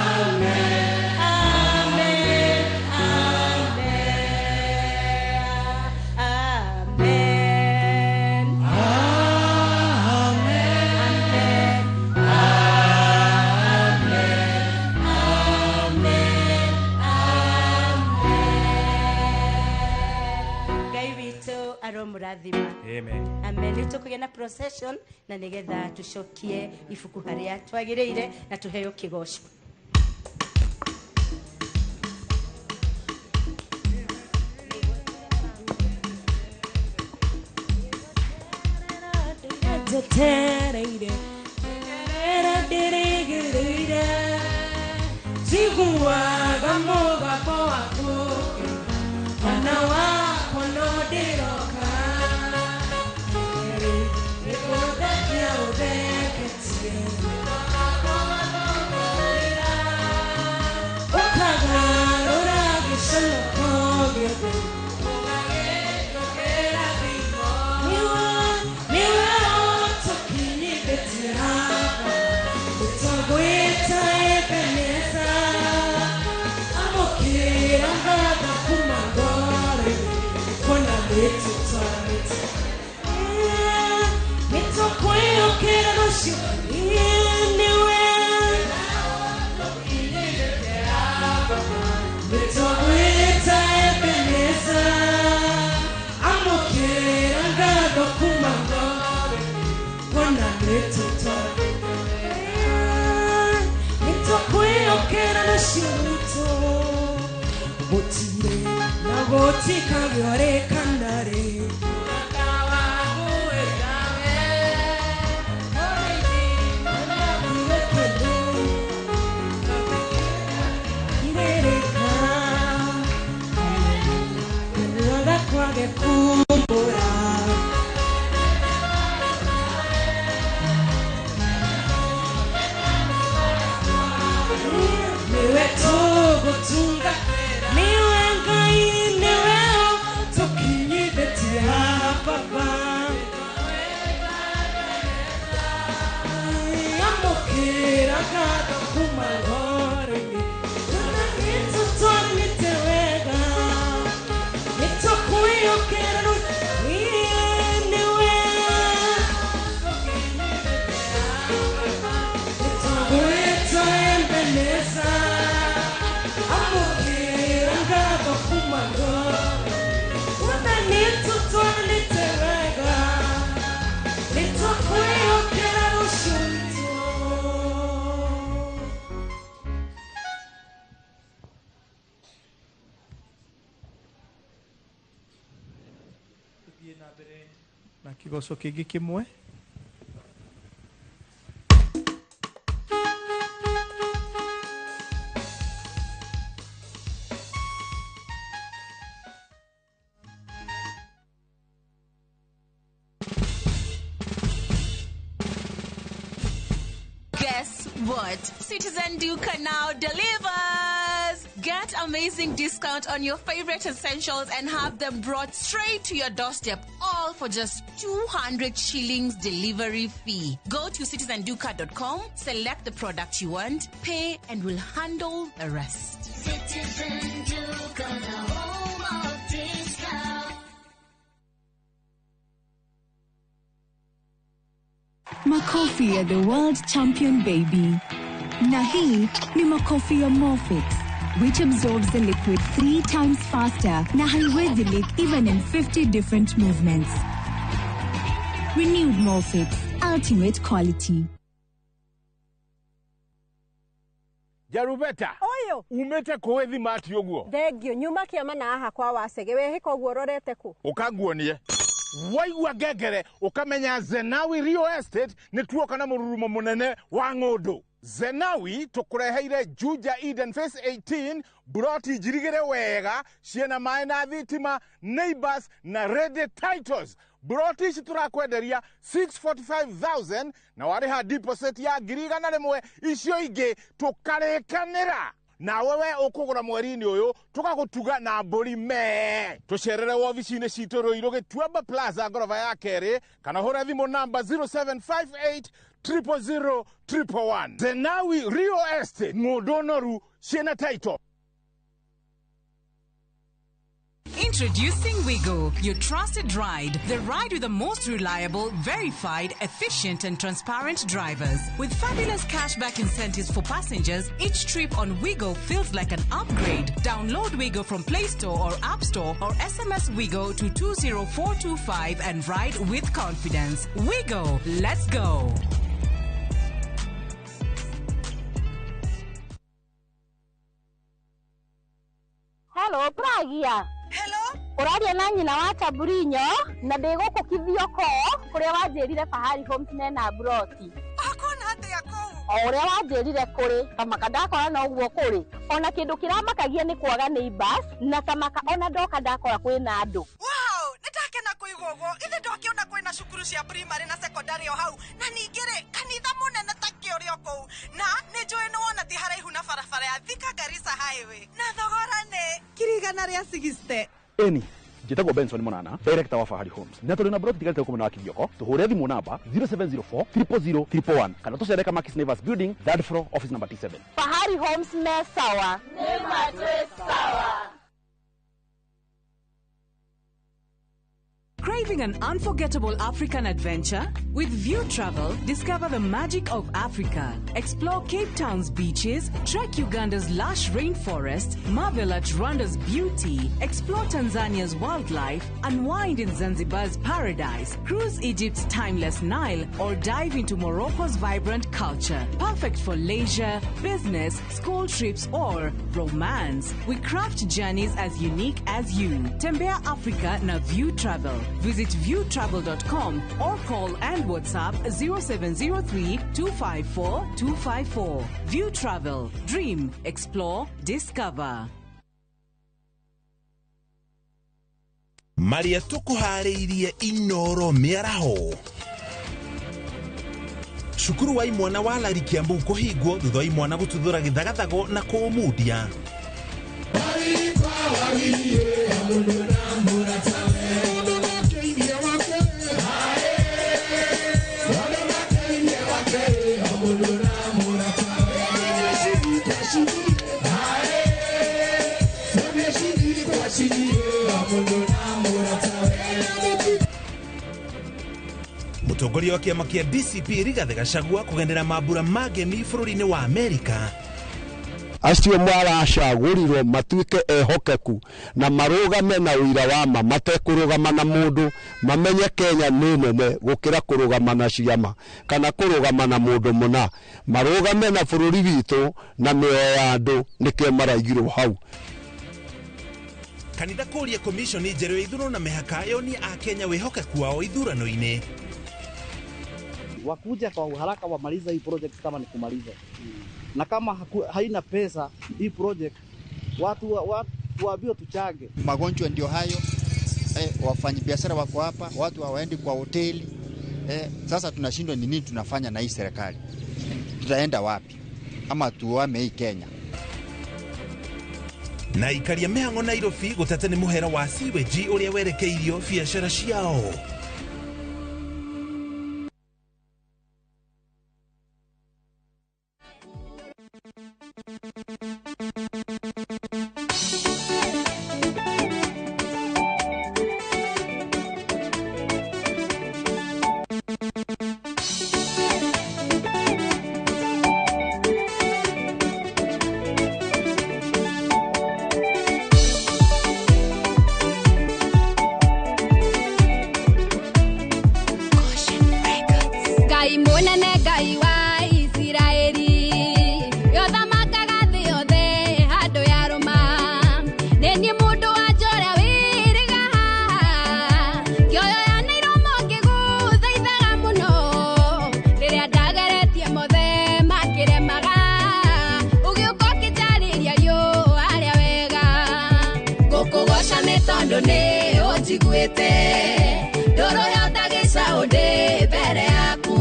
Amen. Amen. Amen. Amen. Amen. Ngai witũ aromũrathima. Amen. Amen. Nĩ tũkũgĩa na procession na nĩgetha tũcokie ibuku harĩa twagĩrĩire na tũheo kĩgoco. Njetereire, njeterera ndĩrĩgĩrĩire. Na kigoco kingi kimwe. Guess what? Citizen Duka now delivers! Get amazing discount on your favorite essentials and have them brought straight to your doorstep, all for just 200 shillings delivery fee. Go to citizenduka.com, select the product you want, pay, and we'll handle the rest. Citizen Duka, the home of discount. Makofi ya the world champion baby. Na hii ni makofi ya Morfix, which absorbs the liquid 3 times faster na haiwezi leak even in 50 different movements. Renewed Morfix, ultimate quality. Jarubeta. Oyo. Umete kowe thimati uguo. Thengio nyuma kiama na aha kwa wacege wehika uguo rorete ku. Ukanguonie. Waigua ngengere ukamenya Zenawi Real Estate nĩ tuoka na mũrurumo mũnene wa ng'ũndũ. Zenawi tũkũreheire Juja Eden Phase 18 buroti njirigĩre wega ciĩna maĩ na thitima, neighbors na ready titles. Buroti ici tũrakwenderia 645,000 na warĩha deposit ya 100,000, icio ingĩ tũkarĩkanĩra. Nawe we ũkũgũra mweri-inĩ ũyũ tũgagũtuga na mbũri mee. Tũcerere wobici-inĩ citũ Ruiru Gĩtuamba Plaza ngoroba ya kerĩ, kana hũre thimũ namba 0758 000 111. Zenawi Real Estate, ng'ũndũ noru ciĩna title. Introducing Wigo, your trusted ride. The ride with the most reliable, verified, efficient and transparent drivers. With fabulous cashback incentives for passengers, each trip on Wigo feels like an upgrade. Download Wigo from Play Store or App Store or SMS Wigo to 20425 and ride with confidence. Wigo, let's go. Hello, Pragia. Hello. Ũraria na nyina wa Taburinyo na ndĩ gũkũ Kithioko kũrĩa wanjĩrire Fahari Homes mena broti. Wakona atĩa kũu? O ũrĩa wanjĩrire kũrĩ kamaka ndakora no ũguo kũrĩ. Ona kĩndũ kĩramakagia nĩ kwaga neighbors na kamaka ona ndoka ndakora kwĩna andũ. Wow, nĩndakena kũigua ũguo. Ithe ndwakĩona kwĩna cukuru cia primary na secondary o hau na ningĩ rĩ kanitha mũnene ta kĩũrĩ o kũu na nĩ njũĩ nĩ wona ti haraihu na barabara ya Thika Garissa Highway na thogora nĩ 160,000. Eni njĩtagwo Benson Monana, director wa Fahari Homes, na tũrĩ na broti tigarĩte gũkũ mwena wa Kirioko. Tũhũre thimũ namba 0704 000 111 kana tũcere Kamakis Neighbors Building, third floor, office number T7. Fahari Homes me sawa. Sawa. Craving an unforgettable African adventure? With View Travel, discover the magic of Africa. Explore Cape Town's beaches, trek Uganda's lush rainforest, marvel at Rwanda's beauty, explore Tanzania's wildlife, unwind in Zanzibar's paradise, cruise Egypt's timeless Nile, or dive into Morocco's vibrant culture. Perfect for leisure, business, school trips, or romance. We craft journeys as unique as you. Tembea Africa na View Travel. Visit viewtravel.com or call and WhatsApp 0703 254 254. View Travel. Dream, explore, discover. Marĩa tũkũharĩirie Inoro mĩaraho. Cukuru wa imwana wa Lari Kiambu kũhingwo thutha wa imwana gũtuthũra gĩthagathago na kũũmundia. Mũtongoria wa kĩama kĩa DCP Rigathĩ Gachagua kũgendera mambura ma ngemi bũrũri-inĩ wa Amerika. Acio maracagũrirwo matuĩke ehokeku na marũgame na ũira wa ma, matekũrũgama na mũndũ, mamenye Kenya nĩ nene gũkĩra kũrũgama na ciama kana kũrũgama na mũndũ mũna. Marũgame na bũrũri witũ na mĩoyo ya andũ, nĩkĩo maraigirwo hau. Kanitha kũria komishoni njerũ ya ithurano na mĩhaka yonie Akenya wĩhokeku wao ithurano-inĩ. Wakuja kwa uharaka wamaliza hii project kama ni kumaliza. Na kama haina pesa hii project, watu waambiwe tuchange. Magonjwa ndio hayo, wafanyabiashara wako hapa, watu hawaendi kwa hoteli. Sasa tunashindwa ni nini tunafanya na hii serikali. Tutaenda wapi? Ama tuame hii Kenya. Na ikaria mĩhang'o Nairobi gũteta nĩ mũhera wa sewage ũrĩa werekeirio biacara ciao. Ngai munene, Ngai wa Isiraeli, yothamakaga thĩ yothe handũ ya rũma. Nĩ niĩ mũndũ wa nja ũrĩa wĩrĩga haha, ngĩoyo ya Nairomo ngĩgũthaithaga mũno. Rĩrĩa ndageretie mothe makĩremaga, ũgĩũka ũkĩnjarĩria riũa rĩa wega. Ngũkũgoca nĩ tondũ nĩ ũnjiguĩte, ndũrũhe ũtagĩcaũ ndĩ mbere yaku.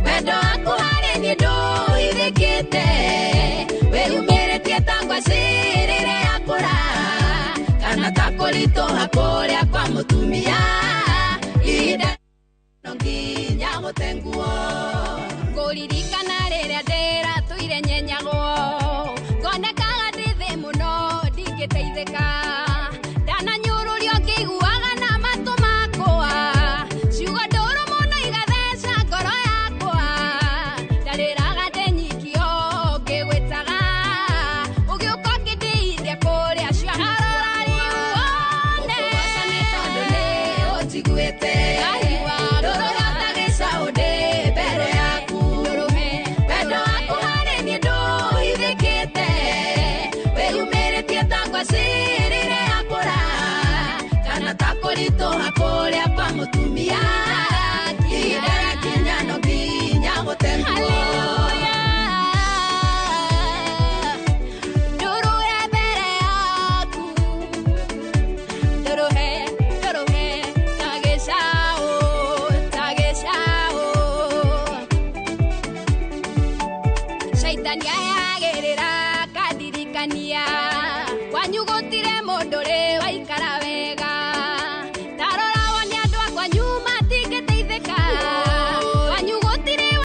Wendo waku harĩ niĩ ndũhithĩkĩte, wĩyumĩrĩtie ta ngwacĩ rĩrĩa yakũra, kana ta kũritũha kũrĩa kwa mũtumia. Ihinda no nginya gũte nguo. Ngũririkana rĩrĩa ndĩratũire nyenyagwo, ngonekaga ndĩ thĩ mũno ndingĩteithĩka. Ndananyũrũrio ngĩiguaga na matũ makwa, ciugo ndũrũ mũno igatheca ngoro yakwa. Ndarĩraga ndĩ nyiki o ngĩgwĩtaga, ũgĩũka ũkĩndĩithia kũrĩa ciaharora rĩu one. Ngũkũgoca nĩ tondũ nĩ ũnjiguĩte, ndũrũhe ũtagĩcaũ ndĩ mbere yaku. Wendo waku harĩ niĩ ndũhithĩkĩte, wĩyumĩrĩtie ta ngwacĩ rĩrĩa yakũra, kana ta kũritũha kũrĩa kwa mũtumia. Ihinda rĩakinya no nginya gũte nguo. Ndũrũhe mbere yaku, ndũrũhe, ndũrũhe ta gĩcaũ, ta gĩcaũ. Caitani ayagĩrĩra akandirikania, kwanyu gũtirĩ mũndũ rĩ waikara